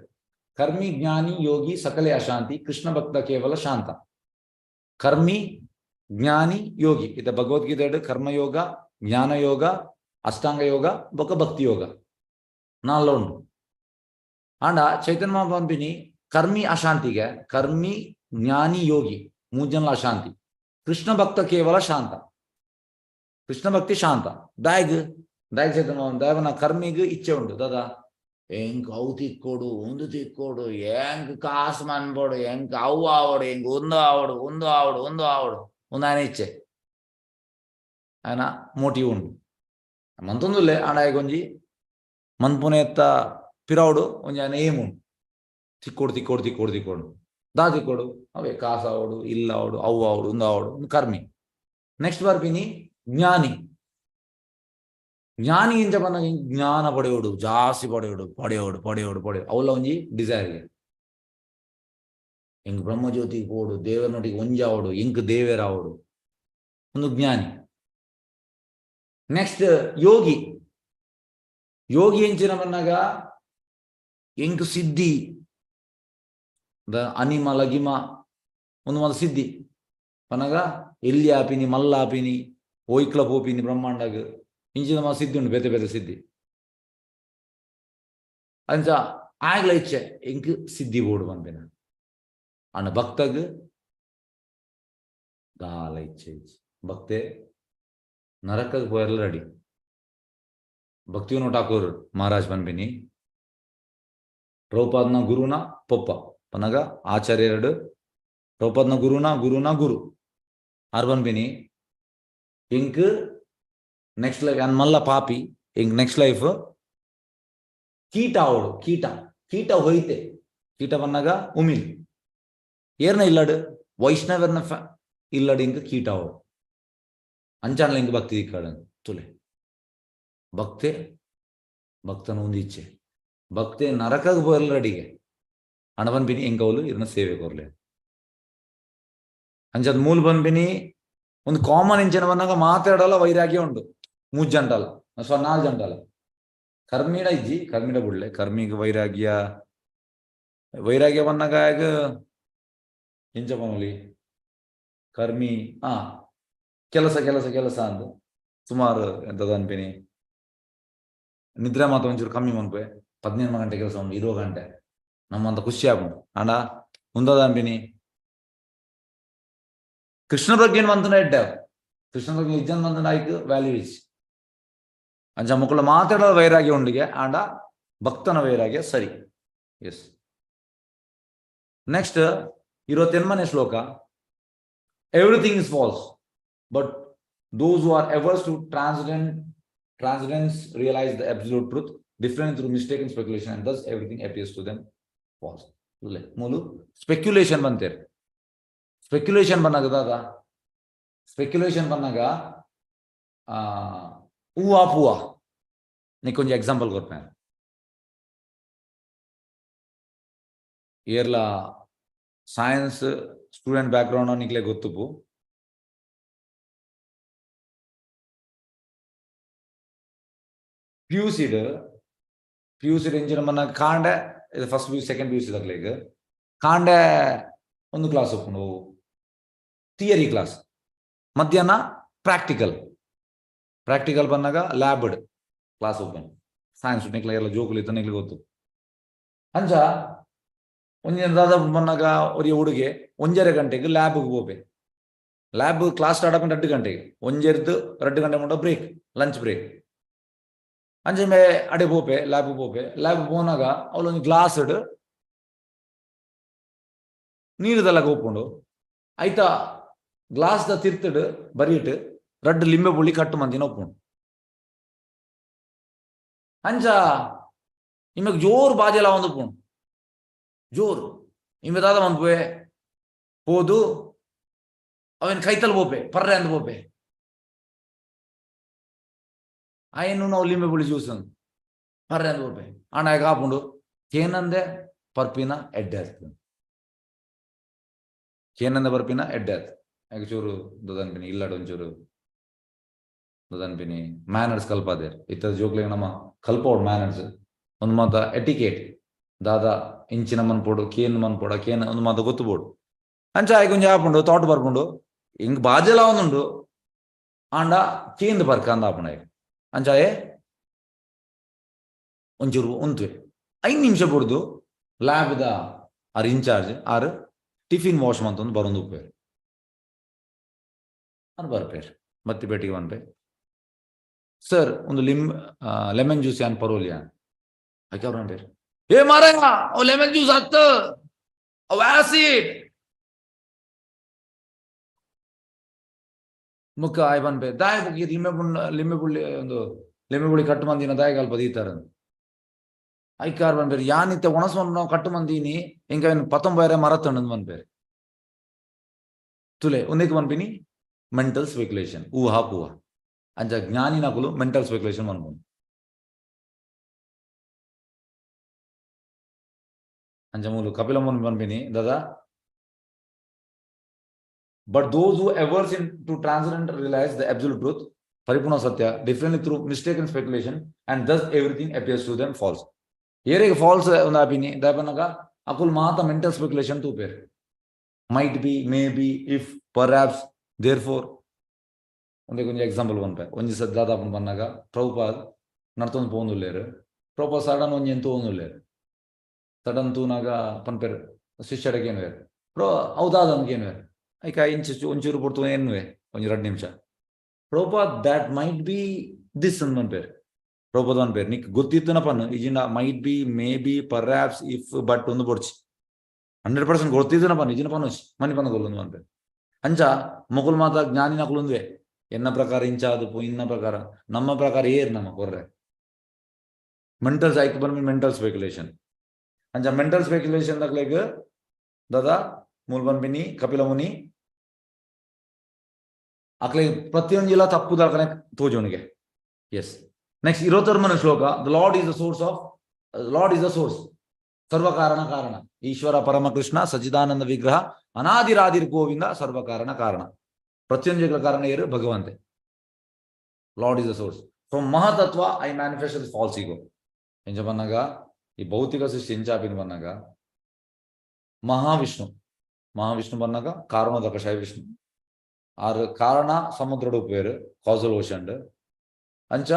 ಕರ್ಮಿ ಜ್ಞಾನಿ ಯೋಗಿ ಸಕಲೆ ಅಶಾಂತಿ, ಕೃಷ್ಣ ಭಕ್ತ ಕೇವಲ ಶಾಂತ. ಕರ್ಮಿ ಜ್ಞಾನಿ ಯೋಗಿ ಇತ ಭಗವದ್ಗೀತೆ ಕರ್ಮಯೋಗ, ಜ್ಞಾನಯೋಗ, ಅಷ್ಟಾಂಗ ಯೋಗ ಬೊಕ ಭಕ್ತಿ ಯೋಗ ನಾಲ್ಲ ಉಂಡು. ಆಂಡ ಚೈತನ್ಯ ಮಹಾಪ್ರಭುನಿ ಕರ್ಮಿ ಅಶಾಂತಿಗೆ, ಕರ್ಮಿ ಜ್ಞಾನಿ ಯೋಗಿ ಮೂಜನ್ಲ ಅಶಾಂತಿ, ಕೃಷ್ಣ ಭಕ್ತ ಕೇವಲ ಶಾಂತ. ಕೃಷ್ಣ ಭಕ್ತಿ ಶಾಂತ. ದಾಯಗ್ ದಾಯಗ್ ಚೈತನ್ಯ ದಾಯವನ ಕರ್ಮಿಗ್ ಇಚ್ಛೆ ಉಂಡು. ದಾದಾ ಎಂಕ್ ಅವು ತಿಕ್ಕೋಡು, ಒಂದು ತಿಕ್ಕೋಡು, ಎಂಕ್ ಕಾಸು ಮನ್ಪೋಡು, ಎಂಕ್ ಅವು ಆವಡು, ಎಂಕ್ ಒಂದು ಆವಡು, ಒಂದು ಆವಡು, ಒಂದು ಆವಡು, ಒಂದು ఆయన ಇಚ್ಛೆ, ఆయన ಮೋಟಿವ್ ಉಂಡು. ಮಂತೊಂದುಲ್ಲೆ ಆಂಡ ಒಂಜಿ ಮನ್ಪುನೆತ್ತ ಪಿರೌಡು ಒಂಜಿ ఆయన ಏಮ್ ಉಂಡು. ತಿಕ್ಕೋಡು ತಿಕ್ಕೋಡು ತಿಕ್ಕೋಡು ತಿಕ್ಕೋಡು ದಾ ತಿಕ್ಕೋಡು ಅವೇ ಕಾಸು ಆವಡು, ಇಲ್ಲ ಆವಡು, ಅವು ಆವಡು, ಒಂದು ಆವಡು, ಒಂದು ಕರ್ಮಿ. ನೆಕ್ಸ್ಟ್ ಬರ್ಪಿನಿ ಜ್ಞಾನಿ. ಜ್ಞಾನಿ ಎಂಚ ಪನ್ನಗ ಜ್ಞಾನ ಪಡೆಯೋಡು, ಜಾಸ್ತಿ ಪಡೆಯೋಡು, ಪಡೆಯೋಡು ಪಡೆಯೋಡು ಪಡೆಯೋಡು ಅವಲ ಒಂಜಿ ಡಿಸೈರ್ಗೆ. ಎಂಕ್ ಬ್ರಹ್ಮಜ್ಯೋತಿಗೆ ಪೋಡು, ದೇವರನೊಟ್ಟಿಗೆ ಒಂಜಾವಡು, ಎಂಕ್ ದೇವೆರಾವಡು, ಒಂದು ಜ್ಞಾನಿ. ನೆಕ್ಸ್ಟ್ ಯೋಗಿ. ಯೋಗಿ ಎಂಚಿನ ಪನ್ನಗ ಎಂಕ್ ಸಿದ್ಧಿ, the ಅನಿಮ ಲಗಿಮ ಒಂದು ಮಲ್ಲ ಸಿದ್ಧಿ ಪನ್ನಗ ಎಲ್ಲಿ ಆಪಿನಿ, ಮಲ್ಲ ಆಪಿನಿ, ಓಯ್ಕ್ಲ ಪೋಪಿನಿ ಬ್ರಹ್ಮಾಂಡಗ್, ಇಂಚಿನ ಮಾ ಸಿದ್ಧಿ ಉಂಡು, ಬೇತೆ ಬೇತೆ ಸಿದ್ಧಿ. ಅಂಚ ಆಗ್ಲ ಇಚ್ಛೆ ಎಂಕ್ ಸಿದ್ಧಿ ಬೋಡು ಪನ್ಪಿನ. ಆಂಡ ಭಕ್ತಗ್ ದಾಲ ಇಚ್ಛೆ ಇಚ್ಛೆ. ಭಕ್ತೆ ನರಕಗ್ ಪೋಯೆರ್ಲ ರೆಡಿ. ಭಕ್ತಿವಿನೋದ್ ಠಾಕೂರ್ ಮಹಾರಾಜ್ ಪನ್ಪಿನಿ ಪ್ರಭುಪಾದನ ಗುರುನ ಪೊಪ್ಪ ಪನ್ನಗ ಆಚಾರ್ಯರು ಪ್ರಭುಪಾದನ ಗುರುನ ಗುರುನ ಗುರು ಆರ್ ಪನ್ಪಿನಿ ಎಂಕ್ ನೆಕ್ಸ್ಟ್ ಲೈಫ್ ಅನ್ ಮಲ್ಲ ಪಾಪಿ, ಎಂಕ್ ನೆಕ್ಸ್ಟ್ ಲೈಫ್ ಕೀಟ ಆವಡು, ಕೀಟ ಕೀಟ ಹೋಯ್ತೆ. ಕೀಟ ಪನ್ನಗ ಉಮಿಲ್ ಏರ್ನ ಇಲ್ಲಡು ವೈಷ್ಣವರ್ನ ಇಲ್ಲಡು ಇಂಕ ಕೀಟ ಆವಡು. ಅಂಚಾನ್ಲ ಇಂಕ ಭಕ್ತಿ ದಿಕ್ಕಾಡ ತುಲೆ. ಭಕ್ತೆ ಭಕ್ತನ ಒಂದು ಇಚ್ಛೆ, ಭಕ್ತೆ ನರಕಗ್ ಪೋಯೆರ್ಲ ರೆಡಿಗೆ. ಅಣ ಪನ್ಪಿನಿ ಎಂಕವ್ಲು ಇರ್ನ ಸೇವೆ ಕೊರ್ಲೆ. ಅಂಚದ ಮೂಲ ಪನ್ಪಿನಿ ಒಂದು ಕಾಮನ್ ಇಂಚಿನ ಬಂದಾಗ ಮಾತಾಡಲ್ಲ ವೈರಾಗ್ಯ ಉಂಡು. ಮೂಜ್ ಜಂಟಲ ಸೊ ನಾಲ್ ಜಂಟಲ ಕರ್ಮಿಡ ಇಜ್ಜಿ, ಕರ್ಮಿಡ ಬುಡ್ಲೆ ಕರ್ಮಿಗ್ ವೈರಾಗ್ಯ. ವೈರಾಗ್ಯ ಬಂದಾಗ ಎಂಚ ಪನೊಲಿ ಕರ್ಮಿ ಆ ಕೆಲಸ ಕೆಲಸ ಕೆಲಸ ಅಂದ್ ಸುಮಾರು ಎಂತದ ಅನ್ಪಿನಿ. ನಿದ್ರೆ ಮಾತ್ರ ಒಂಚೂರು ಕಮ್ಮಿ ಮನ್ಪೆ. 15 ಗಂಟೆ ಕೆಲಸ ಉಂಟು, 20 ಗಂಟೆ ನಮ್ಮಂತ ಖುಷಿ ಆಪುಂಡು. ಆಂಡ ಉಂದದ ಅನ್ಪಿನಿ ಕೃಷ್ಣ ಪ್ರಜ್ಞೆನ್ ಮಂತುನ ಎಡ್ಡೆ, ಕೃಷ್ಣ ಪ್ರಜ್ಞೆ ಇಜ್ಜನ್ ಮಂತುನ ಐಕ್ ವ್ಯಾಲ್ಯೂ ಇಜ್ಜಿ. ಅಂಚ ಮುಕುಲ ಮಾತಾಡೋ ವೈರಾಗ್ಯ ಉಂಡಿಗೆ, ಆಂಡ ಭಕ್ತನ ವೈರಾಗ್ಯ ಸರಿ. ಎಸ್, ನೆಕ್ಸ್ಟ್ 28ನೇ ಶ್ಲೋಕ. Everything is false, but those who are averse to transcendence realize the absolute truth, different through mistaken speculation, and thus everything appears to them false. ಮೂಲು ಸ್ಪೆಕ್ಯುಲೇಷನ್ ಬಂತೇರು. ಸ್ಪೆಕ್ಯುಲೇಷನ್ ಬಂದಾಗ ದಾದ ಸ್ಪೆಕ್ಯುಲೇಷನ್ ಬಂದಾಗ ಹೂವಾ ಪೂವಾ ನಿಕ್ಕೊಂಜಿ ಎಕ್ಸಾಂಪಲ್ ಕೊರ್ಪೆ. ಏರ್ಲ ಸೈನ್ಸ್ ಸ್ಟೂಡೆಂಟ್ ಬ್ಯಾಕ್ ಗ್ರೌಂಡ್ ನಿಕ್ಲೆ ಗೊತ್ತುಪು. ಪಿಯುಸಿಡ್ ಪಿಯುಸಿಡ್ ಎಂಚಿನ ಮನ್ನ ಕಾಂಡೆ ಇದು first PU second PUC ದಕ್ಲೆಗ್ ಕಾಂಡೆ ಒಂದು ಕ್ಲಾಸ್ ಉಪ್ಪುಂಡು, ಥಿಯರಿ ಕ್ಲಾಸ್. ಮಧ್ಯಾಹ್ನ ಪ್ರಾಕ್ಟಿಕಲ್, ಪ್ರಾಕ್ಟಿಕಲ್ ಬಂದಾಗ ಲ್ಯಾಬ್ಡ್ ಕ್ಲಾಸ್ ಓಪನ್. ಸೈನ್ಸ್ ನಿಕ್ಲೆ ಎಲ್ಲ ಜೋಕುಲು ಇತ್ತ ನಿಕ್ಲೆ ಗೊತ್ತು. ಅಂಚ ಒಂಜಿ ದಾದ ಬಂದಾಗ ಒರಿಯ ಹುಡುಗೆ 1.5 ಗಂಟೆಗೆ ಲ್ಯಾಬ್ಗೆ ಪೋಪೆ. ಲ್ಯಾಬ್ ಕ್ಲಾಸ್ ಸ್ಟಾರ್ಟ್ ಆಪುಂಡು 2 ಗಂಟೆಗೆ, ಒಂಜೆರ್ದು 2 ಗಂಟೆ ಮುಟ್ಟ ಬ್ರೇಕ್, ಲಂಚ್ ಬ್ರೇಕ್. ಅಂಚೆ ಮೇ ಅಡೆ ಪೋಪೆ, ಲ್ಯಾಬ್ ಪೋಪೆ. ಲ್ಯಾಬ್ ಪೋನಾಗ ಅವಳೊಂದು ಗ್ಲಾಸ್ ನೀರುದೆಲ್ಲ ಉಪ್ಪುಂಡು ಐತ ಗ್ಲಾಸ್ ದ ತಿರ್ತುಡು ಬರೀಟ್ ರಡ್ಡು ಲಿಂಬೆ ಪುಳ್ಳಿ ಕಟ್ಟು ಮಂದಿನ ಉಪ್ಪುಂಡು. ಅಂಚ ನಿಮಗೆ ಜೋರು ಬಾಜೆಲ ಒಂದು ಉಪ್ಪುಂಡು ಜೋರು. ಇಂಬೆ ದಾದ ಮನ್ಪುವೆ ಪೋದು ಅವೇನು ಕೈತಲ್ ಪೋಪೆ ಪರ್ರೆ ಅಂದ್ ಪೋಪೆ. ಆಯನು ನಾವು ಲಿಂಬೆ ಪುಳಿ ಜ್ಯೂಸ್ ಅಂದ್ ಪರ್ರೆ ಅಂದ್ ಪೋಪೆ. ಆಂಡ ಆಯ್ಕೆ ಆಪುಂಡು ಕೇನಂದೆ ಪರ್ಪಿನ ಎಡ್ಡೆ ಆಗ್ತದೆ, ಕೇನಂದೆ ಪರ್ಪಿನ ಎಡ್ಡೆ ಆಯ್ತು. ಯಾಕೆ ಚೂರು ದದನ್ಪಿನಿ ಇಲ್ಲಡ ಒಂಚೂರು ದದನ್ಪಿನಿ ಮ್ಯಾನರ್ಸ್ ಕಲ್ಪಾದೇರ್ ಇತ್ತದ ಜೋಕ್ಲೆಗ್ ನಮ್ಮ ಕಲ್ಪೋಡ್ ಮ್ಯಾನರ್ಸ್ ಒಂದು ಮಾತ ಎಟಿಕೇಟ್ ದಾದಾ ಇಂಚಿನ ಮನ್ಪೋಡು ಕೇನ್ ಮನ್ಪೋಡ ಕೇನ್ ಒಂದು ಮಾತ ಗೊತ್ತು ಬೋಡು. ಅಂಚ ಆಯ್ಕೆ ಒಂಜಿ ಆಪುಂಡು ತೋಟ ಬರ್ಪುಂಡು ಹಿಂಗ್ ಬಾಜೆಲ ಒಂದುಂಡು ಆಂಡ ಕೇಂದ್ ಬರ್ಕ ಅಂದ ಆಪುಂಡು ಆಯ್ಕೆ. ಅಂಚಾಯೆ ಒಂಚೂರು ಉಂತುವೆ 5 ನಿಮಿಷ ಬುಡ್ದು ಲ್ಯಾಬ್ದ ಆರ್ ಇನ್ಚಾರ್ಜ್ ಆರ್ ಟಿಫಿನ್ ವಾಶ್ ಮಂತೊಂದು ಬರೊಂದು ಉಪ್ಪೇರು ಅನ್ ಬರ್ಪೇರು ಮತ್ತೆ ಬೇಟಿಗೆ ಬಂದ್ಪೆ. ಸರ್ ಒಂದು ಲೆಮನ್ ಜ್ಯೂಸ್ ಯಾನ್ ಪರೋಲಿಯಾ ಆಕೆ ಅವ್ರ ಅನ್ಪೇರು, ಏ ಮಾರಾಯ ಅವು ಲೆಮನ್ ಜ್ಯೂಸ್ ಅತ್ತ ಅವು ಆಸಿಡ್ ಮುಖ ಆಯ್ ಬನ್ಪೆ ದಾಯ ಬುಕ್ ಲಿಂಬೆ ಪುಂಡ ಲಿಂಬೆ ಪುಳ್ಳಿ ಒಂದು ಲಿಂಬೆ ಪುಳಿ ಕಟ್ಟು ಮಂದಿನ ದಾಯ ಅಲ್ಪ ದೀತಾರ ಐಕಾರ್ ಬನ್ಪೇರು ಯಾನಿತ್ತೆ ಒಣಸು ನಾವು ಕಟ್ಟು ಮಂದಿನಿ ಇಂಕ ಪತ್ತೊಂಬೈರ ಮರತ್ತಂಡು ಬನ್ಪೇರು ತುಲೆ ಒಂದೇಕ್ ಬನ್ಪಿನಿ ಮೆಂಟಲ್ ಸ್ಪೆಕ್ಯುಲೇಷನ್ ಊಹಾ ಪೂಹ. ಅಂಚ ಜ್ಞಾನಿನಕುಲು ಮೆಂಟಲ್ ಸ್ಪೆಕ್ಯುಲೇಷನ್ ಮನ್ಪುನು. ಅಂಚ ಮೂಲು ಕಪಿಲ ಮುನಿ ಪನ್ಪಿನಿ ದಾದಾ but those who averse in to transcendent realize the absolute truth ಪರಿಪೂರ್ಣ ಸತ್ಯ differently through mistake and speculation and thus everything appears to them false. ಏರೆಗ್ falls ಒಂದು ಆಪಿನಿ ದಾಪನಗ ಅಕುಲ್ ಮಾತ ಮೆಂಟಲ್ ಸ್ಪೆಕ್ಯುಲೇಷನ್ ತೂಪೇರ್ might be may be if perhaps therefore. ಒಂದೇ ಒಂಜಿ example ಪನ್ಪೆ. ಒಂಜಿ ಸತ್ ದಾದಾಪುಂಡು ಪನ್ನಗ ಪ್ರಭುಪಾದ್ ನಡ್ತೊಂದು ಪೋವೊಂದುಲ್ಲೆರ್ ಪ್ರಭುಪಾದ್ ಸಡನ್ ಒಂಜಿ ತೂವೊಂದುಲ್ಲೆರ್ ಸಡನ್ ತೂನಾಗ ಪನ್ಪೆರ್ ಶಿಷ್ಯಡಕ್ಕೆ ಏನುವೆರ್ ಪ್ರೋ ಅವು ದಾದ ಅಂದ್ ಕೇನುವೆರ್ ಐಕ ಇಂಚ ಒಂಚೂರು ಪೊರ್ತು ಎನ್ನುವೆ ಒಂಜಿ 2 ನಿಮಿಷ. Prabhupad that might be this ಅಂದ್ ಪನ್ಪೆರ್. ಪ್ರಭುಪಾದ್ ಪನ್ಪೆರ್ ನಿಕ್ ಗೊತ್ತಿತ್ತನ ಪನ್ ಇಜಿಂಡ might be may be perhaps if but ಒಂದು ಬೊಡ್ಚಿ 100% ಗೊತ್ತಿತ್ತನ ಪನ್ ಇಜಿನ ಪನ್ ಮನಿ ಪನ್ನ ಗೊಲ್ಲೊಂದು ಪನ್ಪೆರ್. ಅಂಚ ಮೊಕುಲು ಮಾತ ಜ್ಞಾನಿನಕುಲುಂದುವೆ ಎನ್ನ ಪ್ರಕಾರ ಇಂಚಾದುಪು ಇನ್ನ ಪ್ರಕಾರ ನಮ್ಮ ಪ್ರಕಾರ ಏರ್ ನಮ್ಮ ಕೊರ್ರೆ ಮೆಂಟಲ್ ಐಕ್ ಪನ್ಪಿ ಮೆಂಟಲ್ ಸ್ಪೆಕ್ಯುಲೇಷನ್. ಅಂಚ ಮೆಂಟಲ್ ಸ್ಪೆಕ್ಯುಲೇಷನ್ ದಕ್ಲೆಗ್ ದಾದಾ ಮೂಲ್ ಪನ್ಪಿನಿ ಕಪಿಲ ಮುನಿ ಅಕ್ಲೆಗ್ ಪ್ರತಿಯೊಂಜಿಲ ತಪ್ಪು ದಾಕನೆ ತೋಜೋನಿಗೆ. ಎಸ್ ನೆಕ್ಸ್ಟ್ ಇರೋತರ್ಮನ ಶ್ಲೋಕ the lord is the source of lord is the source ಸರ್ವಕಾರಣ ಕಾರಣ ಈಶ್ವರ ಪರಮಕೃಷ್ಣ ಸಚಿದಾನಂದ ವಿಗ್ರಹ ಅನಾದಿರಾದಿರ್ ಗೋವಿಂದ ಸರ್ವಕಾರಣ ಕಾರಣ ಪ್ರತಿಯೊಂಜಿಗಳ ಕಾರಣ ಏರು ಭಗವಂತೆ. Lord is the source from ಮಹತತ್ವ I manifest false ego. ಎಂಚ ಪನ್ನಗ ಈ ಭೌತಿಕ ಸೃಷ್ಟಿ ಎಂಚಾಪಿನ ಪನ್ನಗ ಮಹಾವಿಷ್ಣು ಮಹಾವಿಷ್ಣು ಪನ್ನಗ ಕಾರಣೋದಕ ವಿಷ್ಣು ಆರು ಕಾರಣ ಸಮುದ್ರ ಉಪೇರು ಕಾಸಲ್ ಓಷನ್ ಅಂಚ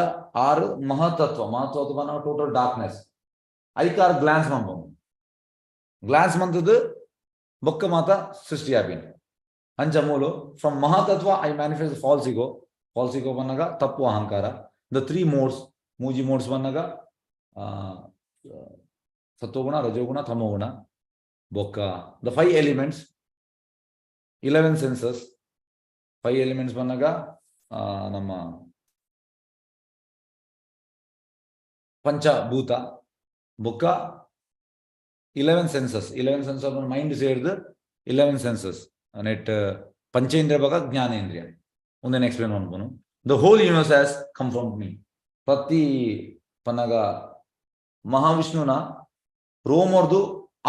ಆರು ಮಹತತ್ವ ಮಹತ್ವ ಪನ್ನಗ ಟೋಟಲ್ ಡಾರ್ಕ್ನೆಸ್ ಐಕಾರ್ ಗ್ಲಾನ್ಸ್ ಮನ್ಪೊಂದು ಗ್ಲಾನ್ಸ್ ಮಂತದ್ದು ಬೊಕ್ಕ ಮಾತ ಸೃಷ್ಟಿ ಆಪಿನ. ಅಂಚ ಮೂಲು ಫ್ರಮ್ ಮಹತತ್ವ I manifest false ego. False ego ಪನ್ನಗ ತಪ್ಪು ಅಹಂಕಾರ the three modes ಮೂಜಿ ಮೋಡ್ಸ್ ಪನ್ನಗ ಸತ್ವಗುಣ ರಜೋಗುಣ ತಮೋಗುಣ ಬೊಕ್ಕ the 5 elements 11 senses 5 elements ಪನ್ನಗ ನಮ್ಮ ಪಂಚಭೂತ ಬೊಕ್ಕ 11 ಸೆನ್ಸಸ್ 11 ಸೆನ್ಸಸ್ ಮೈಂಡ್ ಸೇರ್ದು 11 ಸೆನ್ಸಸ್ ನೆಟ್ ಪಂಚೇಂದ್ರಿಯ ಬೊಕ ಜ್ಞಾನೇಂದ್ರಿಯ ಒಂದೇನು explain ಮನ್ಪುನು. The whole universe has come from me. ಪ್ರತಿ ಪನ್ನಗ ಮಹಾವಿಷ್ಣುನ ರೋಮರ್ದು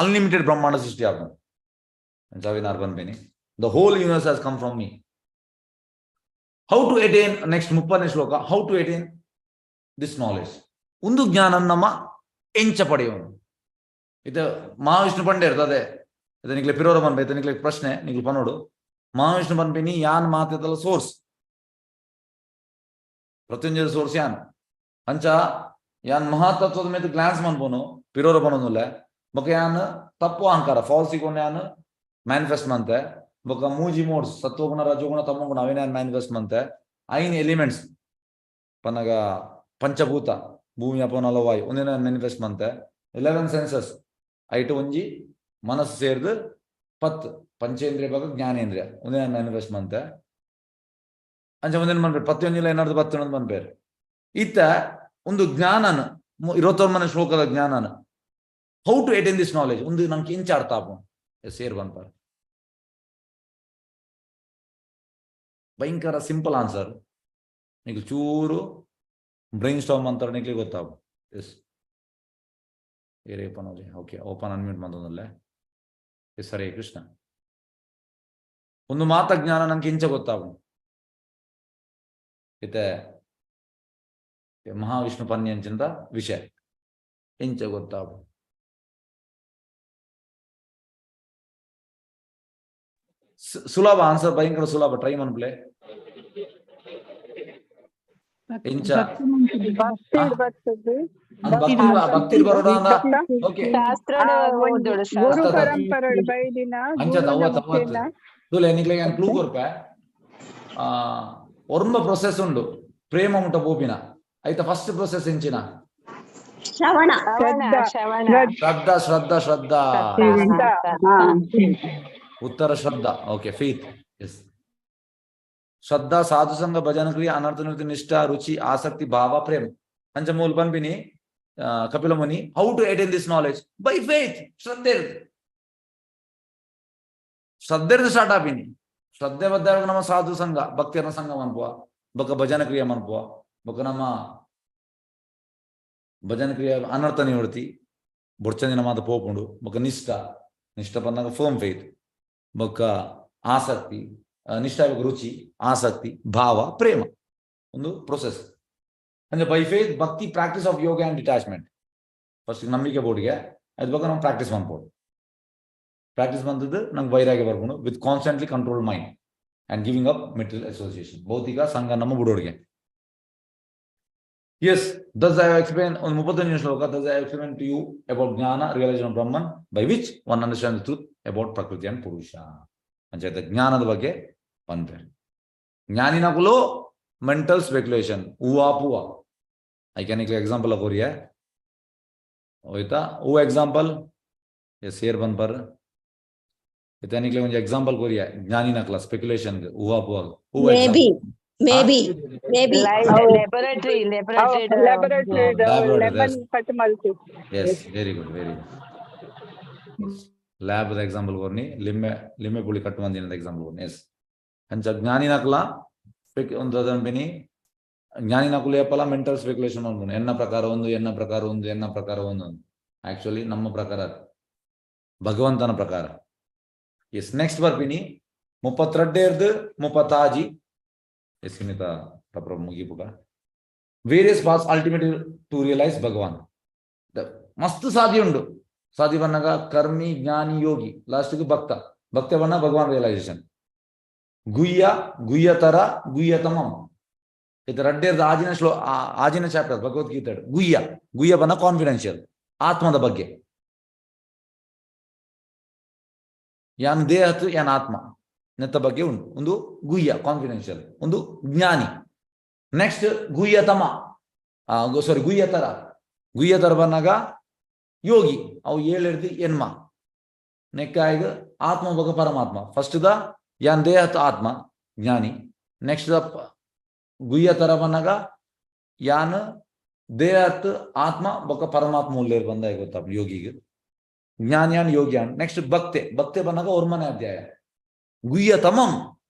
ಅನ್ಲಿಮಿಟೆಡ್ ಬ್ರಹ್ಮಾಂಡ ಸೃಷ್ಟಿ ಆಪುಂಡು. ಅಂಚಾವಿನಾರ್ ಪನ್ಪಿನಿ the whole universe has come from me. How to attain next 30ನೇ ಶ್ಲೋಕ, how to attain this knowledge. ಒಂದು ಜ್ಞಾನ ನಮ್ಮ ಎಂಚ ಪಡೆಯೋನು. ಇದು ಮಹಾವಿಷ್ಣು ಪಂಡೆ ಇರ್ತದೆ. ಇದು ನಿಕ್ಲೆ ಪಿರೋರ ಪನ್ಪೆ, ಇದು ನಿಕ್ಲೆ ಪ್ರಶ್ನೆ ನಿಕ್ಲೆ ಪನೋಡು. ಮಹಾವಿಷ್ಣು ಪನ್ಪಿನಿ ಯಾನ್ ಮಾತೆದಲ್ಲ ಸೋರ್ಸ್, ಪ್ರತ್ಯಂಜದ ಸೋರ್ಸ್ ಯಾನ್. ಅಂಚ ಯಾನ್ ಮಹಾತತ್ವದ ಮೇಲೆ ಗ್ಲಾನ್ಸ್ ಮನ್ಪೋನು ಪಿರೋರ ಪನೊಂದುಲ್ಲ. ಬೊಕ ಯಾನ್ ತಪ್ಪು ಅಹಂಕಾರ ಫಾಲ್ಸ್ ಇಕೊಂಡು ಯಾನ್ ಮ್ಯಾನಿಫೆಸ್ಟ್ ಮಂತೆ. ಬೊಕ ಮೂಜಿ ಮೋಡ್ಸ್ ಸತ್ವಗುಣ ರಜೋಗುಣ ತಮೋಗುಣ ಅವೇನ ಯಾನ್ ಮ್ಯಾನಿಫೆಸ್ಟ್ ಮಂತೆ. ಐನ್ ಎಲಿಮೆಂಟ್ಸ್ ಪನ್ನಗ ಪಂಚಭೂತ ಭೂಮಿ ಅಪನ ವಾಯು ಒಂದಿನ ಮ್ಯಾನಿಫೆಸ್ಟ್ ಮಂತೆ. 11 ಸೆನ್ಸಸ್ ಐಟು ಒಂಜಿ ಮನಸ್ಸು ಸೇರ್ದು 10 ಪಂಚೇಂದ್ರಿಯ ಬೊಕ ಜ್ಞಾನೇಂದ್ರಿಯ ಒಂದಿನ ಮ್ಯಾನಿಫೆಸ್ಟ್ ಮಂತೆ. ಅಂಚ ಒಂದಿನ ಮನ್ಪೇರು ಪತ್ತಿ ಒಂಜಿಲ ಏನಾದ್ರು 10 ಒಂದು ಮನ್ಪೇರು. ಇತ್ತ ಒಂದು ಜ್ಞಾನನ 29ನೇ ಶ್ಲೋಕದ ಜ್ಞಾನನ how to attain this knowledge ಒಂದು ನಂಗೆ ಇಂಚ ಅರ್ಥ ಆಪು ಸೇರ್ ಬಂಪಾರ. ಭಯಂಕರ ಸಿಂಪಲ್ ಆನ್ಸರ್. ನಿಕ್ ಚೂರು ಬ್ರೈನ್ ಸ್ಟಾರ್ಮ್ ಅಂತಾರೆ ನಿಕ್ಲಿ ಗೊತ್ತಾಗು. ಎಸ್ ಏರೇ ಓಪನ್ ಓಕೆ ಓಪನ್ ಅನ್ಮ್ಯೂಟ್ ಮಂದೊಂದಲ್ಲೇ. ಎಸ್ ಹರೇ ಕೃಷ್ಣ. ಒಂದು ಮಾತ ಜ್ಞಾನ ನಂಗೆ ಇಂಚ ಗೊತ್ತಾಗು. ಇತ್ತೆ ಮಹಾವಿಷ್ಣು ಪನ್ಯಂಚಿಂದ ವಿಷಯ ಇಂಚ ಗೊತ್ತಾಗು. ಸುಲಭ ಆನ್ಸರ್, ಭಯಂಕರ ಸುಲಭ. ಟ್ರೈ ಮನ್ಪ್ಲೆ ಇಂಚ ಭಕ್ತಿ ಭಕ್ತಿ ಬರೋಣ. ಓಕೆ ಗುರು ಪರಂಪರೆ ಬೈದಿನ ಅಂಚ ತೂಲೆ ನಿಕ್ಲೆ ಯಾನ್ ಕ್ಲೂ ಕೊರ್ಪೆ. ಒರ್ಂಬ ಪ್ರೊಸೆಸ್ ಉಂಡು ಪ್ರೇಮ ಮುಟ್ಟ ಪೋಪಿನ. ಐತ ಫಸ್ಟ್ ಪ್ರೊಸೆಸ್ ಎಂಚಿನ? ಶ್ರವಣ. ಶ್ರದ್ಧಾ ಶ್ರದ್ಧಾ ಶ್ರದ್ಧಾ ಉತ್ತರ ಶ್ರದ್ಧಾ. Okay faith. S ಶ್ರದ್ಧಾ ಸಾಧು ಸಂಘ ಭಜನ ಕ್ರಿಯೆ ಅನರ್ಥ ನಿವೃತ್ತಿ ನಿಷ್ಠಾ ರುಚಿ ಆಸಕ್ತಿ ಭಾವ ಪ್ರೇಮ. ಅಂಚ ಮೂಲ ಪನ್ಪಿನಿ ಕಪಿಲ ಮುನಿ how to attain this knowledge by faith. ಶ್ರದ್ಧೆ ಶ್ರದ್ಧೆ ಸ್ಟಾರ್ಟ್ ಆಪಿನಿ. ಶ್ರದ್ಧೆ ಬದ್ದಾಗ ನಮ್ಮ ಸಾಧು ಸಂಘ ಭಕ್ತಿಯರ ಸಂಘ ಮನ್ಪುವ, ಬೊಕ ಭಜನ ಕ್ರಿಯೆ ಮನ್ಪುವ, ಬೊಕ ನಮ್ಮ ಭಜನ ಕ್ರಿಯೆ ಅನರ್ಥ ನಿವೃತ್ತಿ ಬೊಡ್ಚಂದಿನ ಮಾತ ಪೋಪುಂಡು, ಬೊಕ ನಿಷ್ಠ ನಿಷ್ಠ ಬಂದಾಗ ಫರ್ಮ್ ಫೇತ್, ಬೊಕ ಆಸಕ್ತಿ ನಿಷ್ಠ ರುಚಿ ಆಸಕ್ತಿ ಭಾವ ಪ್ರೇಮ ಒಂದು ಪ್ರೊಸೆಸ್. ಅಂದ್ರೆ by faith bhakti practice of yoga and detachment. First ನಂಬಿಕೆ ಬೋರ್ಡ್ಗೆ ಅದ್ರ ಬಗ್ಗೆ ನಾವು ಪ್ರಾಕ್ಟೀಸ್ ಮಾಡ್ಬೋದು. ಪ್ರಾಕ್ಟೀಸ್ ಬಂದದ್ದು ನಂಗೆ ವೈರಾಗ್ಯ ಬರ್ಕೊಂಡು with constantly control mind and giving up material association ಭೌತಿಕ ಸಂಘ ನಮ್ಮ ಬುಡೋಡ್ಗೆ. ಎಸ್ ದಸ್ I explain ಒಂದು 35 ಶ್ಲೋಕ. Thus I explain to you about jnana realisation Brahman by which one understand the truth about prakriti and purusha. ಅಂಚ ಜ್ಞಾನದ ಬಗ್ಗೆ ಪನ್ಪೇರು. ಜ್ಞಾನಿನಕುಲು mental speculation ಹೂವಾ ಪೂವ. I can example ಕೊರಿಯ ಹೋಯ್ತಾ ಹೂ ಎಕ್ಸಾಂಪಲ್ ಎಸ್ ಏರ್ ಬಂದ್ಪರ್ ಇತ್ತೆ ಒಂಜಿ ಎಕ್ಸಾಂಪಲ್ ಕೊರಿಯ ಜ್ಞಾನಿನಕಲ ಸ್ಪೆಕ್ಯುಲೇಷನ್ ಹೂವಾ ಪೂವ. ಹೂ maybe maybe maybe laboratory laboratory lemon cut ಮಲ್ತಿ. Yes very good very good. Lab example ಕೊರ್ನಿ ಲಿಂಬೆ ಲಿಂಬೆ ಪುಳಿ ಕಟ್ ಮಂದಿನ ಎಕ್ಸಾಂಪಲ್ ಕೊರ್ನಿ. ಎಸ್ ಅಂಚ ಜ್ಞಾನಿನಕಲ ಒಂದು ಅದಂಪಿನಿ ಜ್ಞಾನಿನಕುಲು ಏಪಲ ಮೆಂಟಲ್ ಸ್ಪೆಕ್ಯುಲೇಷನ್ ಅನ್ಕೊಂಡು ಎನ್ನ ಪ್ರಕಾರ ಒಂದು ಎನ್ನ ಪ್ರಕಾರ ಒಂದು ಎನ್ನ ಪ್ರಕಾರ ಒಂದು ಆಕ್ಚುಲಿ ನಮ್ಮ ಪ್ರಕಾರ ಭಗವಂತನ ಪ್ರಕಾರ. S next ಬರ್ಪಿನಿ 32 36. ಎಸ್ ಸೀಮಿತ ಮುಗಿಪುಗ various paths ultimate to realise Bhagavan. ಮಸ್ತ್ ಸಾಧಿ ಉಂಡು. ಸಾಧಿ ಬನ್ನಗ ಕರ್ಮಿ ಜ್ಞಾನಿ ಯೋಗಿ ಲಾಸ್ಟ್ಗೆ ಭಕ್ತ ಭಕ್ತ ಬಣ್ಣ ಭಗವಾನ್ ರಿಯಲೈಸೇಷನ್. ಗುಯ್ಯ ಗುಯ್ಯತರ ಗುಯ್ಯತಮಂ ಇದು ರಡ್ಡೇರ್ದ ಆಜಿನ ಶ್ಲೋ ಆಜಿನ ಚಾಪ್ಟರ್ ಭಗವದ್ಗೀತೆ. ಗುಯ್ಯ ಗುಯ್ಯ ಬನ್ನ ಕಾನ್ಫಿಡೆನ್ಷಿಯಲ್ ಆತ್ಮದ ಬಗ್ಗೆ. ಯಾನ್ ದೇಹತ್ತು ಯಾನ್ ಆತ್ಮ ನೆತ್ತ ಬಗ್ಗೆ ಉಂಟು ಒಂದು ಗುಯ್ಯ ಕಾನ್ಫಿಡೆನ್ಷಿಯಲ್ ಒಂದು ಜ್ಞಾನಿ. ನೆಕ್ಸ್ಟ್ ಗುಯ್ಯತಮ ಸಾರಿ ಗುಯ್ಯತರ ಗುಯ್ಯತರ ಬನ್ನಾಗ ಯೋಗಿ ಅವು ಏಳೆಡ್ದು ಎನ್ಮ ನೆಕ್ಕಾಯ್ಗ ಆತ್ಮ ಬಗ ಪರಮಾತ್ಮ. ಫಸ್ಟ್ the ಯಾನ್ ದೇಹತ್ ಆತ್ಮ ಜ್ಞಾನಿ. ನೆಕ್ಸ್ಟ್ the ಗುಯ್ಯತರ ಬನ್ನಾಗ ಯಾನ್ ದೇಹತ್ ಆತ್ಮ ಬೊಕ ಪರಮಾತ್ಮ ಉಲ್ಲೇರ್ ಬಂದ ಗೊತ್ತ ಯೋಗಿಗೆ ಜ್ಞಾನಿಯಾನ್ ಯೋಗಿಯಾನ್. ನೆಕ್ಸ್ಟ್ ಭಕ್ತೆ ಭಕ್ತೆ ಬಂದಾಗ ಒರ್ಮನೆ ಅಧ್ಯಾಯ. ಗುಯ್ಯತಮಂ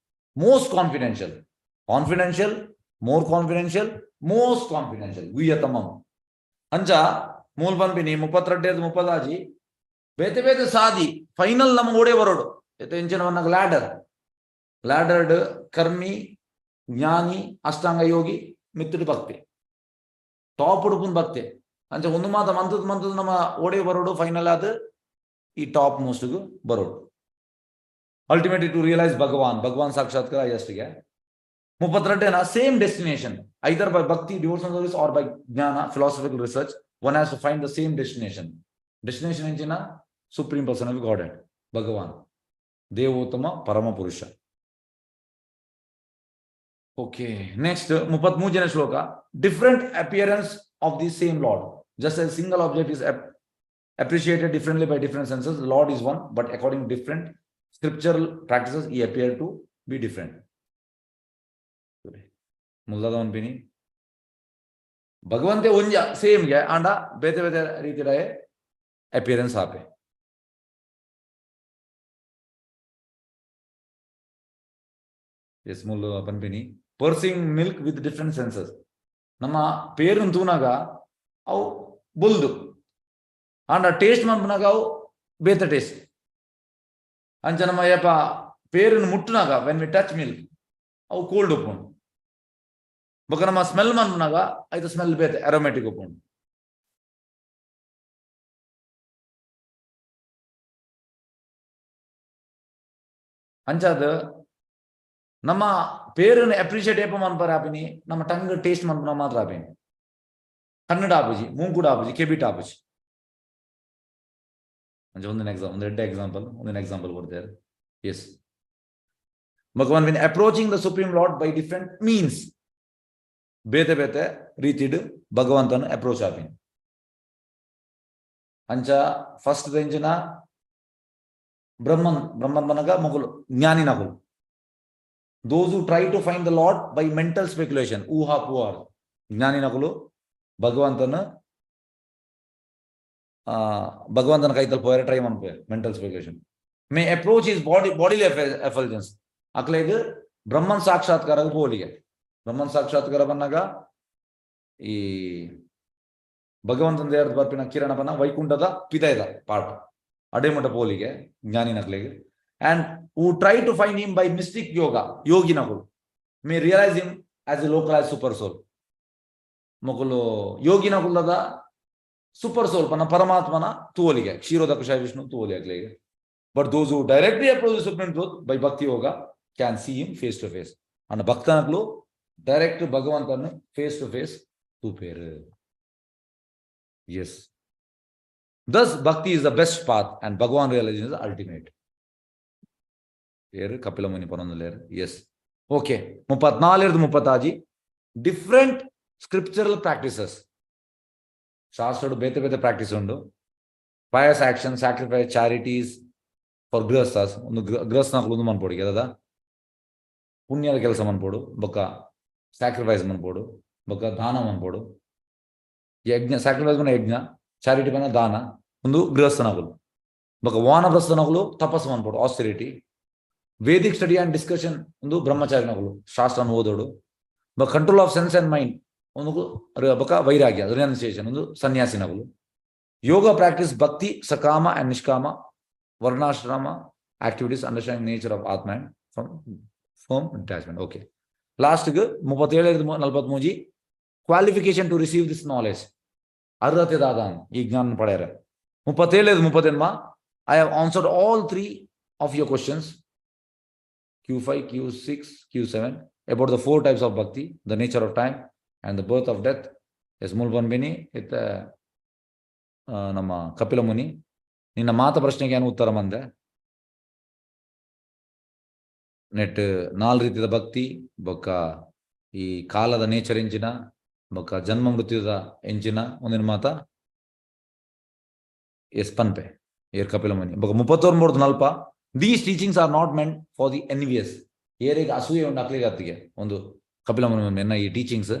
most confidential confidential more confidential most confidential ಗುಯ್ಯತಮಂ. ಅಂಚ ಮೂಲ್ ಪನ್ಪಿನಿ 32 36 ಬೇತೆ ಬೇತೆ ಸಾದಿ ಫೈನಲ್ ನಮ್ಗೆ ಓಡೇ ಬರೋಡು. ಎಂಚಿನ ಪನ್ನಗ ಲ್ಯಾಡರ್ ಲ್ಯಾಡರ್ಡ್ ಕರ್ಮಿ, ಜ್ಞಾನಿ, ಅಷ್ಟಾಂಗ ಯೋಗಿ, ಮಿತ್ತುಡು ಭಕ್ತಿ, ಟಾಪ್ ಉಡುಪುನ್ ಭಕ್ತಿ. ಅಂಚ ಒಂದು ಮಾತ ಮಂತದ ಮಂತದ ನಮ್ಮ ಓಡೆ ಬರೋಡು, ಫೈನಲ್ ಆದ್ ಈ ಟಾಪ್ ಮೋಸ್ಟ್ ಬರೋಡು. ಅಲ್ಟಿಮೇಟ್ಲಿ ಟು ರಿಯಲೈಸ್ ಭಗವಾನ್, ಭಗವಾನ್ ಸಾಕ್ಷಾತ್ಕಾರ ಅಷ್ಟಿಗೆ. 32 same destination, either by bhakti, devotional service, or by jnana, philosophical research, one has to find the same destination. Destination ಎಂಚಿನ? Supreme person of Godhead, Bhagavan, ದೇವೋತ್ತಮ ಪರಮ ಪುರುಷ. ಓಕೆ, ನೆಕ್ಸ್ಟ್ 33ನೇ ಶ್ಲೋಕ. Different appearance of the same Lord. Just a single object is appreciated differently by different senses, the Lord is one, but according to different scriptural practices, he appear to be different. ಮುಲ್ಲದ ಪನ್ಪಿನಿ ಭಗವಂತೆ ಒಂಜ ಸೇಮ್ಗೆ, ಆಂಡ ಬೇತೆ ಬೇತೆ ರೀತಿಯ appearance ಆಪೆ. Yes, ಮುಲ್ಲು ಪನ್ಪಿನಿ perceiving milk with different senses. ನಮ್ಮ ಪೇರುನ್ ತೂನಾಗ ಅವು ಬುಲ್ದು, ಆಂಡ ಟೇಸ್ಟ್ ಮನ್ಪುನಾಗ ಅವು ಬೇತೆ ಟೇಸ್ಟ್. ಅಂಚ ನಮ್ಮ ಯಪ್ಪ ಪೇರುನ್ ಮುಟ್ಟುನಾಗ, when we touch milk, ಅವು ಕೋಲ್ಡ್ ಉಪ್ಪುಂಡು. ಬೊಕ ನಮ್ಮ ಸ್ಮೆಲ್ ಮನ್ಪುನಾಗ ಐತ ಸ್ಮೆಲ್ ಬೇತೆ, ಅರೋಮ್ಯಾಟಿಕ್ ಉಪ್ಪುಂಡು. ಅಂಚಾದ ನಮ್ಮ ಪೇರುನ್ ಅಪ್ರಿಷಿಯೇಟ್ ಏಪ ಮನ್ಪರ ಆಪಿನಿ? ನಮ್ಮ ಟಂಗ್ ಟೇಸ್ಟ್ ಮನ್ಪುನ ಮಾತ್ರ ಆಪಿನಿ. ಕನ್ನಡ ಆಪುಜಿ, ಮೂಂಕುಡ ಆಪುಜಿ, ಕೆಬಿಟ್ ಆಪುಜಿ. ಅಂಚ ಒಂದಿನ ಎಕ್ಸಾಮ್ ಒಂದು ಎಡ್ಡೆ ಎಕ್ಸಾಂಪಲ್, ಒಂದಿನ ಎಕ್ಸಾಂಪಲ್ ಕೊಡ್ತಾರೆ. S, Bhagavan when approaching the Supreme Lord by different means, ಬೇತೆ ಬೇತೆ ರೀತಿಡ್ ಭಗವಂತನ ಅಪ್ರೋಚ್ ಆಪಿನಿ. ಅಂಚ ಫಸ್ಟ್ ಎಂಚಿನ? ಬ್ರಹ್ಮನ್, ಬ್ರಹ್ಮನ್ ಮನಗ ಮೊಗಲು ಜ್ಞಾನಿನಗುಲು, those who try to find the Lord by mental speculation, ಊಹಾ ಪೂಹಾರ್. ಜ್ಞಾನಿನಗುಲು ಭಗವಂತನ ಭಗವಂತನ ಕೈತಲ್ ಪೋಯರೆ ಟ್ರೈ ಮನ್ಪುವೆರ್. Mental speculation may approach his bodily effulgence. ಅಕ್ಲೆಗ್ ಬ್ರಹ್ಮನ್ ಸಾಕ್ಷಾತ್ಕಾರ ಪೋಲಿಗೆ. ಬ್ರಹ್ಮನ್ ಸಾಕ್ಷಾತ್ಕಾರ ಬನ್ನಾಗ ಈ ಭಗವಂತನ ದೇವರದ ಬರ್ಪಿನ ಕಿರಣ ಬನ್ನ ವೈಕುಂಠದ ಪಿದಯದ ಪಾರ್ಟ್ ಅಡೆಮಠ ಪೋಲಿಗೆ ಜ್ಞಾನಿನಕ್ಲೆಗ್. And who try to find him by mystic yoga, ಯೋಗಿನಗಳು, may realise him as a localised super soul. ಮೊಕುಲು ಯೋಗಿನಗುಲ್ಲದ ಸೂಪರ್ ಸೋಲ್ ಪನ್ನ ಪರಮಾತ್ಮನ ತೂವಲಿಗೆ, ಕ್ಷೀರೋದಕಶಾಯ Vishnu ತೂವಲಿ ಅಕ್ಲೆಗೆ. But those who directly approach Supreme Truth by bhakti yoga can see him face to face. And ಭಕ್ತನಕ್ಲು direct ಭಗವಂತನ face ಟು face ತೂಪೇರು. Yes, thus bhakti is the best path and Bhagavan realisation is ultimate. ಏರು ಕಪಿಲ ಮುನಿ ಪನೊಂದುಲ್ಲೇರು. Yes, okay, 34 36 different scriptural practices. ಶಾಸ್ತ್ರಡು ಬೇತೆ ಬೇತೆ practice ಉಂಡು. Pious action, sacrifice, charities for ಗೃಹಸ್ಥಾಸ್. ಒಂದು ಗೃಹಸ್ಥನಕ್ಲು ಒಂದು ಮನ್ಪೊಡು ದಾದ ಪುಣ್ಯದ ಕೆಲಸ ಮನ್ಪೊಡು, ಬೊಕ್ಕ ಸ್ಯಾಕ್ರಿಫೈಸ್ ಮನ್ಪೊಡು, ಬೊಕ್ಕ ದಾನ ಮನ್ಪೊಡು. ಯಜ್ಞ, ಸ್ಯಾಕ್ರಿಫೈಸ್ ಪಂಡ ಯಜ್ಞ, ಚಾರಿಟಿ ಪಂಡ ದಾನ. ಒಂದು ಗೃಹಸ್ಥನಕುಲು. ಬೊಕ್ಕ ವಾನಪ್ರಸ್ಥನಕುಲು ತಪಸ್ಸು ಮನ್ಪೊಡು, austerity. Vedic study and discussion ಒಂದು ಬ್ರಹ್ಮಚಾರಿನಕುಲು ಶಾಸ್ತ್ರನ ಓದೋಡು. ಬೊಕ್ಕ control of sense and mind ಒಂದು, ಬೊಕ್ಕ ವೈರಾಗ್ಯ, ರಿನೌನ್ಸಿಯೇಷನ್ ಒಂದು ಸನ್ಯಾಸಿನಕುಲು. ಯೋಗ ಪ್ರಾಕ್ಟೀಸ್, ಭಕ್ತಿ, ಸಕಾಮ ಅಂಡ್ ನಿಷ್ಕಾಮ, ವರ್ಣಾಶ್ರಮ activities, understanding nature of atma and from firm detachment. Okay, ಲಾಸ್ಟ್ಗೆ 37 43 qualification to receive this knowledge, ಅರ್ಹತೆ ದಾದಾನ್ ಈ ಜ್ಞಾನ ಪಡೆಯರೆ. 37 38, I have answered all three of your questions, Q5, Q6, Q7, about the four types of bhakti, the nature of time and the birth of death. S, ಮೂಲ್ ಪನ್ಪಿನಿ ಇತ್ತ ನಮ್ಮ ಕಪಿಲ ಮುನಿ ನಿನ್ನ ಮಾತ ಪ್ರಶ್ನೆಗೆ ಏನು ಉತ್ತರ ಮಂದೆ. ನೆಟ್ ನಾಲ್ ರೀತಿಯ ಭಕ್ತಿ, ಬೊಕ್ಕ ಈ ಕಾಲದ ನೇಚರ್ ಎಂಚಿನ, ಬೊಕ್ಕ ಜನ್ಮ ಮೃತ್ಯುದ ಎಂಚಿನ ಒಂದಿನ ಮಾತ ಎಸ್ ಪನ್ಪೆ ಏರ್ ಕಪಿಲ ಮುನಿ. ಬೊಕ್ಕ 39 ನಲ್ಪ, these teachings are not meant for the envious. ಏರಿಗೆ ಅಸೂಯೆ ಉಂಡು ಅಕ್ಲೆಗೆ ಅತ್ತಿಗೆ ಒಂದು ಕಪಿಲ ಮುನಿ ಎನ್ನ ಈ ಟೀಚಿಂಗ್ಸ್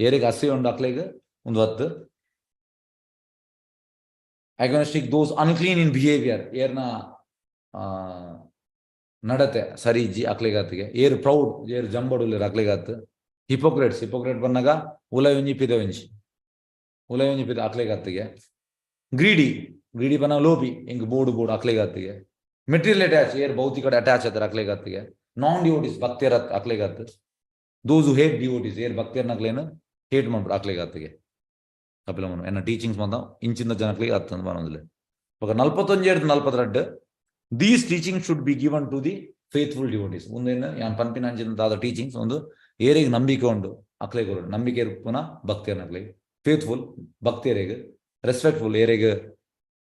ಏರಿಗೆ ಅಸೂಯೆ ಉಂಡು ಅಕ್ಲೆಗೆ ಒಂದು ಹತ್ತು. ಅಗ್ನೋಸ್ಟಿಕ್, those unclean in behaviour, ಏರ್ನ ನಡತೆ ಸರಿ ಇಜ್ಜಿ ಅಕ್ಲೆಗಾತಿಗೆ. ಏರ್ ಪ್ರೌಡ್, ಏರ್ ಜಂಬಡುಲ್ಲೆರ್ ಅಕ್ಲೆಗಾತ್. ಹಿಪೋಕ್ರೇಟ್ಸ್, ಹಿಪೋಕ್ರೇಟ್ ಬನ್ನಗ ಉಲಯೊಂಜಿ ಪಿದ ಒಂಜಿ, ಉಲಯೊಂಜಿ ಪಿದ ಅಕ್ಲೆಗಾತಿಗೆ. ಗ್ರೀಡಿ, ಗ್ರೀಡಿ ಬನ್ನ ಲೋಪಿ ಎಂಕ್ ಬೋಡು ಬೋಡು ಅಕ್ಲೆಗಾತಿಗೆ. ಮೆಟೀರಿಯಲ್ ಅಟ್ಯಾಚ್, ಏರ್ ಭೌತಿಕ ಅಟ್ಯಾಚ್ ಆತಾರೆ ಅಕ್ಲೆಗತ್ತಿಗೆ. ನಾನ್ ಡಿವೋಟೀಸ್, ಭಕ್ತಿಯರ ಅಕ್ಲೆಗತ್ತು. ದೋಸ್ ಹು ಹೇಟ್ ಡಿವೋಟೀಸ್, ಏರ್ ಭಕ್ತಿಯರ್ನಕ್ಲೇನು ಹೇಟ್ ಮಾಡ್ಬಿಡು ಅಕ್ಲೆಗತ್ತಿಗೆ. ಕಪಿಲ ಮುನಿ ಎನ್ನ ಟೀಚಿಂಗ್ಸ್ ಬಂದ ಇಂಚಿಂದ ಜನಕ್ಲಿಗೆ ಅತ್ತಂದು ಬರೋದಿಲ್ಲ. ಇವಾಗ 41 42, these teaching should be given to the faithful devotees. ಒಂದೇನು ಯಾನ್ ಪನ್ಪಿನ ಅಂಚಿನ ದಾದ ಟೀಚಿಂಗ್ಸ್ ಒಂದು ಏರಿಗೆ ನಂಬಿಕೆ ಉಂಡು ಅಕ್ಲೆ ಕೊರಡು. ನಂಬಿಕೆ ಪುನಃ ಭಕ್ತಿಯರ್ನಕ್ಲೆಗ್, ಫೇತ್ಫುಲ್ ಭಕ್ತಿಯರಿಗೆ, ರೆಸ್ಪೆಕ್ಟ್ಫುಲ್ ಏರಿಗೆ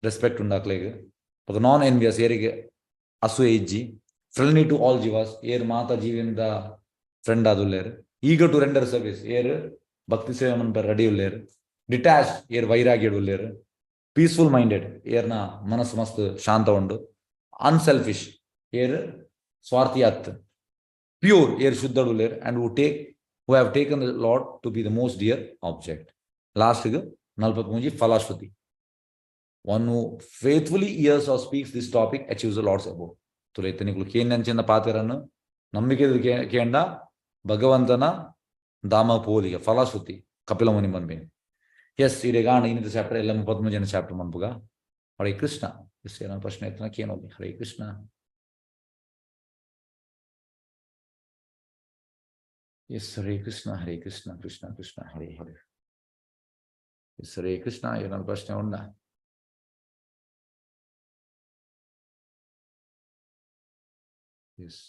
ರೆಸ್ಪೆಕ್ಟ್ ಉಂಡು ಅಕ್ಲೆಗ್, ಬೊಕ ನಾನ್ ಎನ್ವಿಯಸ್ ಏರಿಗೆ ಅಸೂಯೆ ಇಜ್ಜಿ, ಫ್ರೆಂಡ್ಲಿ ಟು ಆಲ್ ಜೀವಾಸ್ ಏರ್ ಮಾತ ಜೀವಿಂದ ಫ್ರೆಂಡ್ ಆದುಲ್ಲೇರ್, ಈಗರ್ ಟು ರೆಂಡರ್ ಸರ್ವಿಸ್ ಏರ್ ಭಕ್ತಿ ಸೇವೆ ಮನ್ಪೆ ರೆಡಿ ಉಲ್ಲೇರ್, ಡಿಟ್ಯಾಚ್ ಏರ್ ವೈರಾಗ್ಯ ಉಲ್ಲೇರ್, ಪೀಸ್ಫುಲ್ ಮೈಂಡೆಡ್ ಏರ್ನ ಮನಸ್ಸು ಮಸ್ತ್ ಶಾಂತ ಉಂಡು, ಅನ್ಸೆಲ್ಫಿಶ್ ಏರ್ ಸ್ವಾರ್ಥಿ ಅತ್, ಪ್ಯೂರ್ ಏರ್ ಶುದ್ಧ ಉಲ್ಲೇರ್, and who have taken the Lord to be the most dear object. ಲಾಸ್ಟ್ಗೆ 43 ಫಲಶ್ರುತಿ, one who faithfully hears or speaks this topic achieves the Lord's abode. ತುಲೈತ ನಿಕುಲು ಕೇಂದಂಚಿನ ಪಾತೆರನ್ನು ನಂಬಿಕೆ ಕೇಂಡ ಭಗವಂತನ ಧಾಮ ಪೋಲಿಗೆ ಫಲಶ್ರುತಿ ಕಪಿಲ ಮುನಿ ಮನ್ಬೇನಿ. ಎಸ್, ಇಡೀ ಇನ್ನಿತ ಚಾಪ್ಟರ್ ಎಲ್ಲ 33 ಜನ ಚಾಪ್ಟರ್ ಮನ್ಪುಗ. ಹರೇ ಕೃಷ್ಣ. ಎಸ್, ಏನೋ ಪ್ರಶ್ನೆ ಇತ್ತು ಕೇನೋಲಿ. ಹರೇ ಕೃಷ್ಣ. ಎಸ್, ಹರೇ ಕೃಷ್ಣ, ಹರೇ ಕೃಷ್ಣ, ಕೃಷ್ಣ ಕೃಷ್ಣ ಹರೇ ಹರೇ. ಎಸ್, ಹರೇ ಕೃಷ್ಣ. ಏನಾದ್ರು ಪ್ರಶ್ನೆ ಉಂಡಾ? ಎಸ್,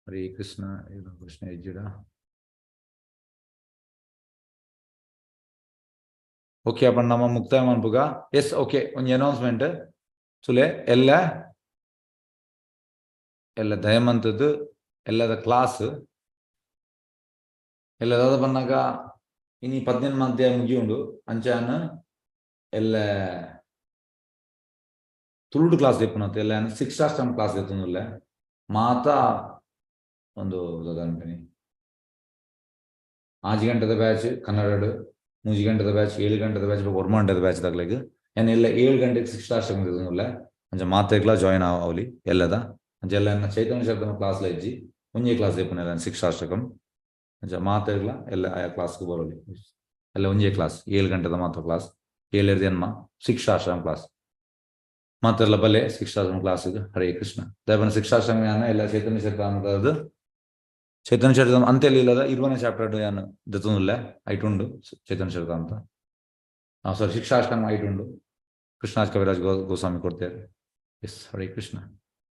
ಹರೇ ಕೃಷ್ಣ. ಏನೋ ಪ್ರಶ್ನೆ ಇದ್ದೀರಾ? ಓಕೆ, ಅಪ್ಪ ನಮ್ಮ ಮುಕ್ತಾಯ ಮನ್ಪುಗ. ಎಸ್, ಓಕೆ, ಒಂಜಿ ಅನೌನ್ಸ್ಮೆಂಟ್ ಸುಲೆ. ಎಲ್ಲ ಎಲ್ಲ ದಯಮಂತದ್ದು ಎಲ್ಲದ ಕ್ಲಾಸ್ ಎಲ್ಲ ದಾದ ಬಂದಾಗ ಇನಿ 18 ಅಧ್ಯಾಯ ಮುಗಿಯುಂಡು. ಅಂಚಾನ ಎಲ್ಲ ತುಳುಡು ಕ್ಲಾಸ್ ದೆಪ್ಪುನತ್ ಎಲ್ಲ ಸಿಕ್ಸ್ ಟೈಮ್ ಕ್ಲಾಸ್ ದೆತ್ತೊಂದುಲ್ಲೆ. ಮಾತಾ ಒಂದು ದಾದ 6 ಗಂಟೆದ ಬ್ಯಾಚ್ ಕನ್ನಡ, 3 ಗಂಟೆದ ಬ್ಯಾಚ್, 7 ಗಂಟೆದ ಬ್ಯಾಚ್, 1 ಗಂಟೆದ ಬ್ಯಾಚ್ ತಗ್ಲೆಗ್ ಏನ್ ಎಲ್ಲ 7 ಗಂಟೆಗೆ ಸಿಕ್ಸ್ ದೆತ್ತೊಂದುಲ್ಲೆ. ಅಂಚ ಮಾತೆಗ್ಲಾ ಜಾಯಿನ್ ಅವಲಿ ಎಲ್ಲದ. ಅಂಚ ಎಲ್ಲ ಚೈತನ್ಯ ಶಬ್ದ ಕ್ಲಾಸ್ ಇಜ್ಜಿ, ಒಂಜೇ ಕ್ಲಾಸ್ ದೆಪ್ಪುನ ಶಿಕ್ಷಾಷ್ಟಕಂ. ಅಂಚ ಮಾತೆಗ್ಲಾ ಎಲ್ಲ ಆಯಾ ಕ್ಲಾಸ್ಗೆ ಬರೋಲಿ. ಎಲ್ಲ ಒಂಜೇ ಕ್ಲಾಸ್, 7 ಗಂಟೆದ ಮಾತ್ರ ಕ್ಲಾಸ್, ಏಳೆರ್ದು ಎನ್ಮ ಶಿಕ್ಷಾಶ್ರಮ ಕ್ಲಾಸ್ ಮಾತೆರ್ಲ ಬಲೆ ಶಿಕ್ಷಾಶ್ರಮ ಕ್ಲಾಸ್. ಹರೇ ಕೃಷ್ಣ. ದಯಪನ ಶಿಕ್ಷಾಶ್ರಮ ಯಾನ ಎಲ್ಲ ಚೈತನ್ಯ ಚರಿತಾಮೃತದ ಚೈತನ್ಯ ಚರಿತ ಅಂತೆಲ್ಲ ಇಲ್ಲದ 20ನೇ ಚಾಪ್ಟರ್ ಯಾನ್ ದೆತ್ತೊಂದುಲ್ಲೆ. ಐಟುಂಡು ಚೈತನ್ಯ ಚರಿತಾಮೃತ, ಸಾರಿ, ಶಿಕ್ಷಾಶ್ರಮ ಐಟುಂಡು. ಕೃಷ್ಣರಾಜ್ ಕವಿರಾಜ್ ಗೋಸ್ವಾಮಿ ಕೊಡ್ತಾರೆ. ಎಸ್, ಹರೇ ಕೃಷ್ಣ.